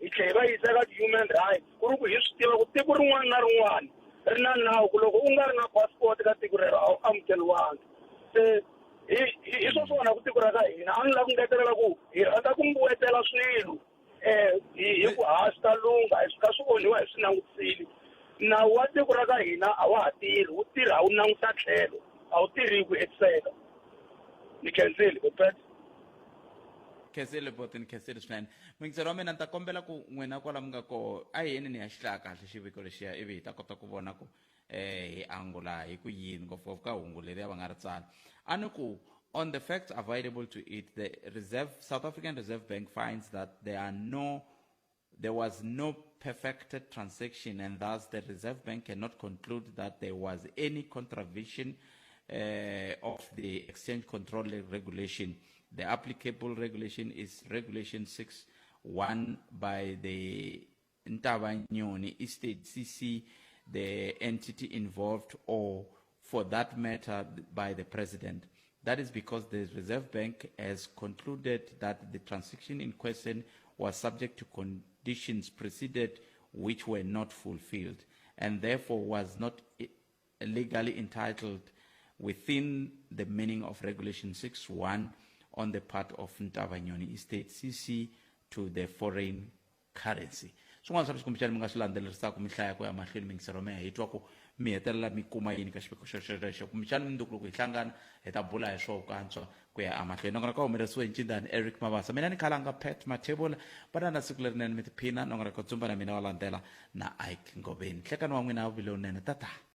hi tlhela hi va yisa ka ti-human rights ku ri ku hi swi tiva ku tiko rin'wana na rin'wana ri na nawu ku loko u nga ri na passport ka tiko rero a wu amukeriwanga se hi hi swo swona ku tiko ra ka hina a ni lava ku ngetelela ku hi rhandza ku mbuwetela swilo um hi ku ha swi ta lungha swi kha swi onhiwa hi swi langutisile nawu wa tiko ra ka hina a wa ha tirhi wu tirha wu languta tlhelo a wu tirhi hi ku hetiseka ni khensile bopet khensile boti ni khensile swinene muyingiseri wa mina ni ta kombela ku n'wina kwala mi nga koho a hi yeni ni ya xi hlaya kahle xiviko lexiya ivi hi ta kota ku vona ku eh hi angula hi ku yini ngopfungopfu ka hungu leriya va nga ri tsala a ni ku on the facts available to it the reserve south african reserve bank finds that there are no There was no perfected transaction and thus the Reserve Bank cannot conclude that there was any contravention uh, of the exchange control regulation. The applicable regulation is Regulation 6.1 by the Ntabanyoni Estate CC, the entity involved, or for that matter, by the president. That is because the Reserve Bank has concluded that the transaction in question was subject to conditions preceded which were not fulfilled and therefore was not legally entitled within the meaning of Regulation 6.1 on the part of Ntabanyoni Estate CC to the foreign currency swin'wana swa leswi kumbexana mi nga swi landzelerisaka mi hlaya ku ya mahlweni mingisero mehe hi twa ku mi hetelela mi kuma yini ka xiviko xexo kumbexana mundzuku loko hi hlangana hi ta bula hi swoho ku antswa ku ya emahlweni nongonoko ka humelerisiwe hi ncindani eric mabasa mina ni khalanga pat mathebula va na siku lerinene mi tiphina nongonoko dzumba na mina wa landzela na ike ngoveni nhlekani wa n'wina wu vile wunene tata.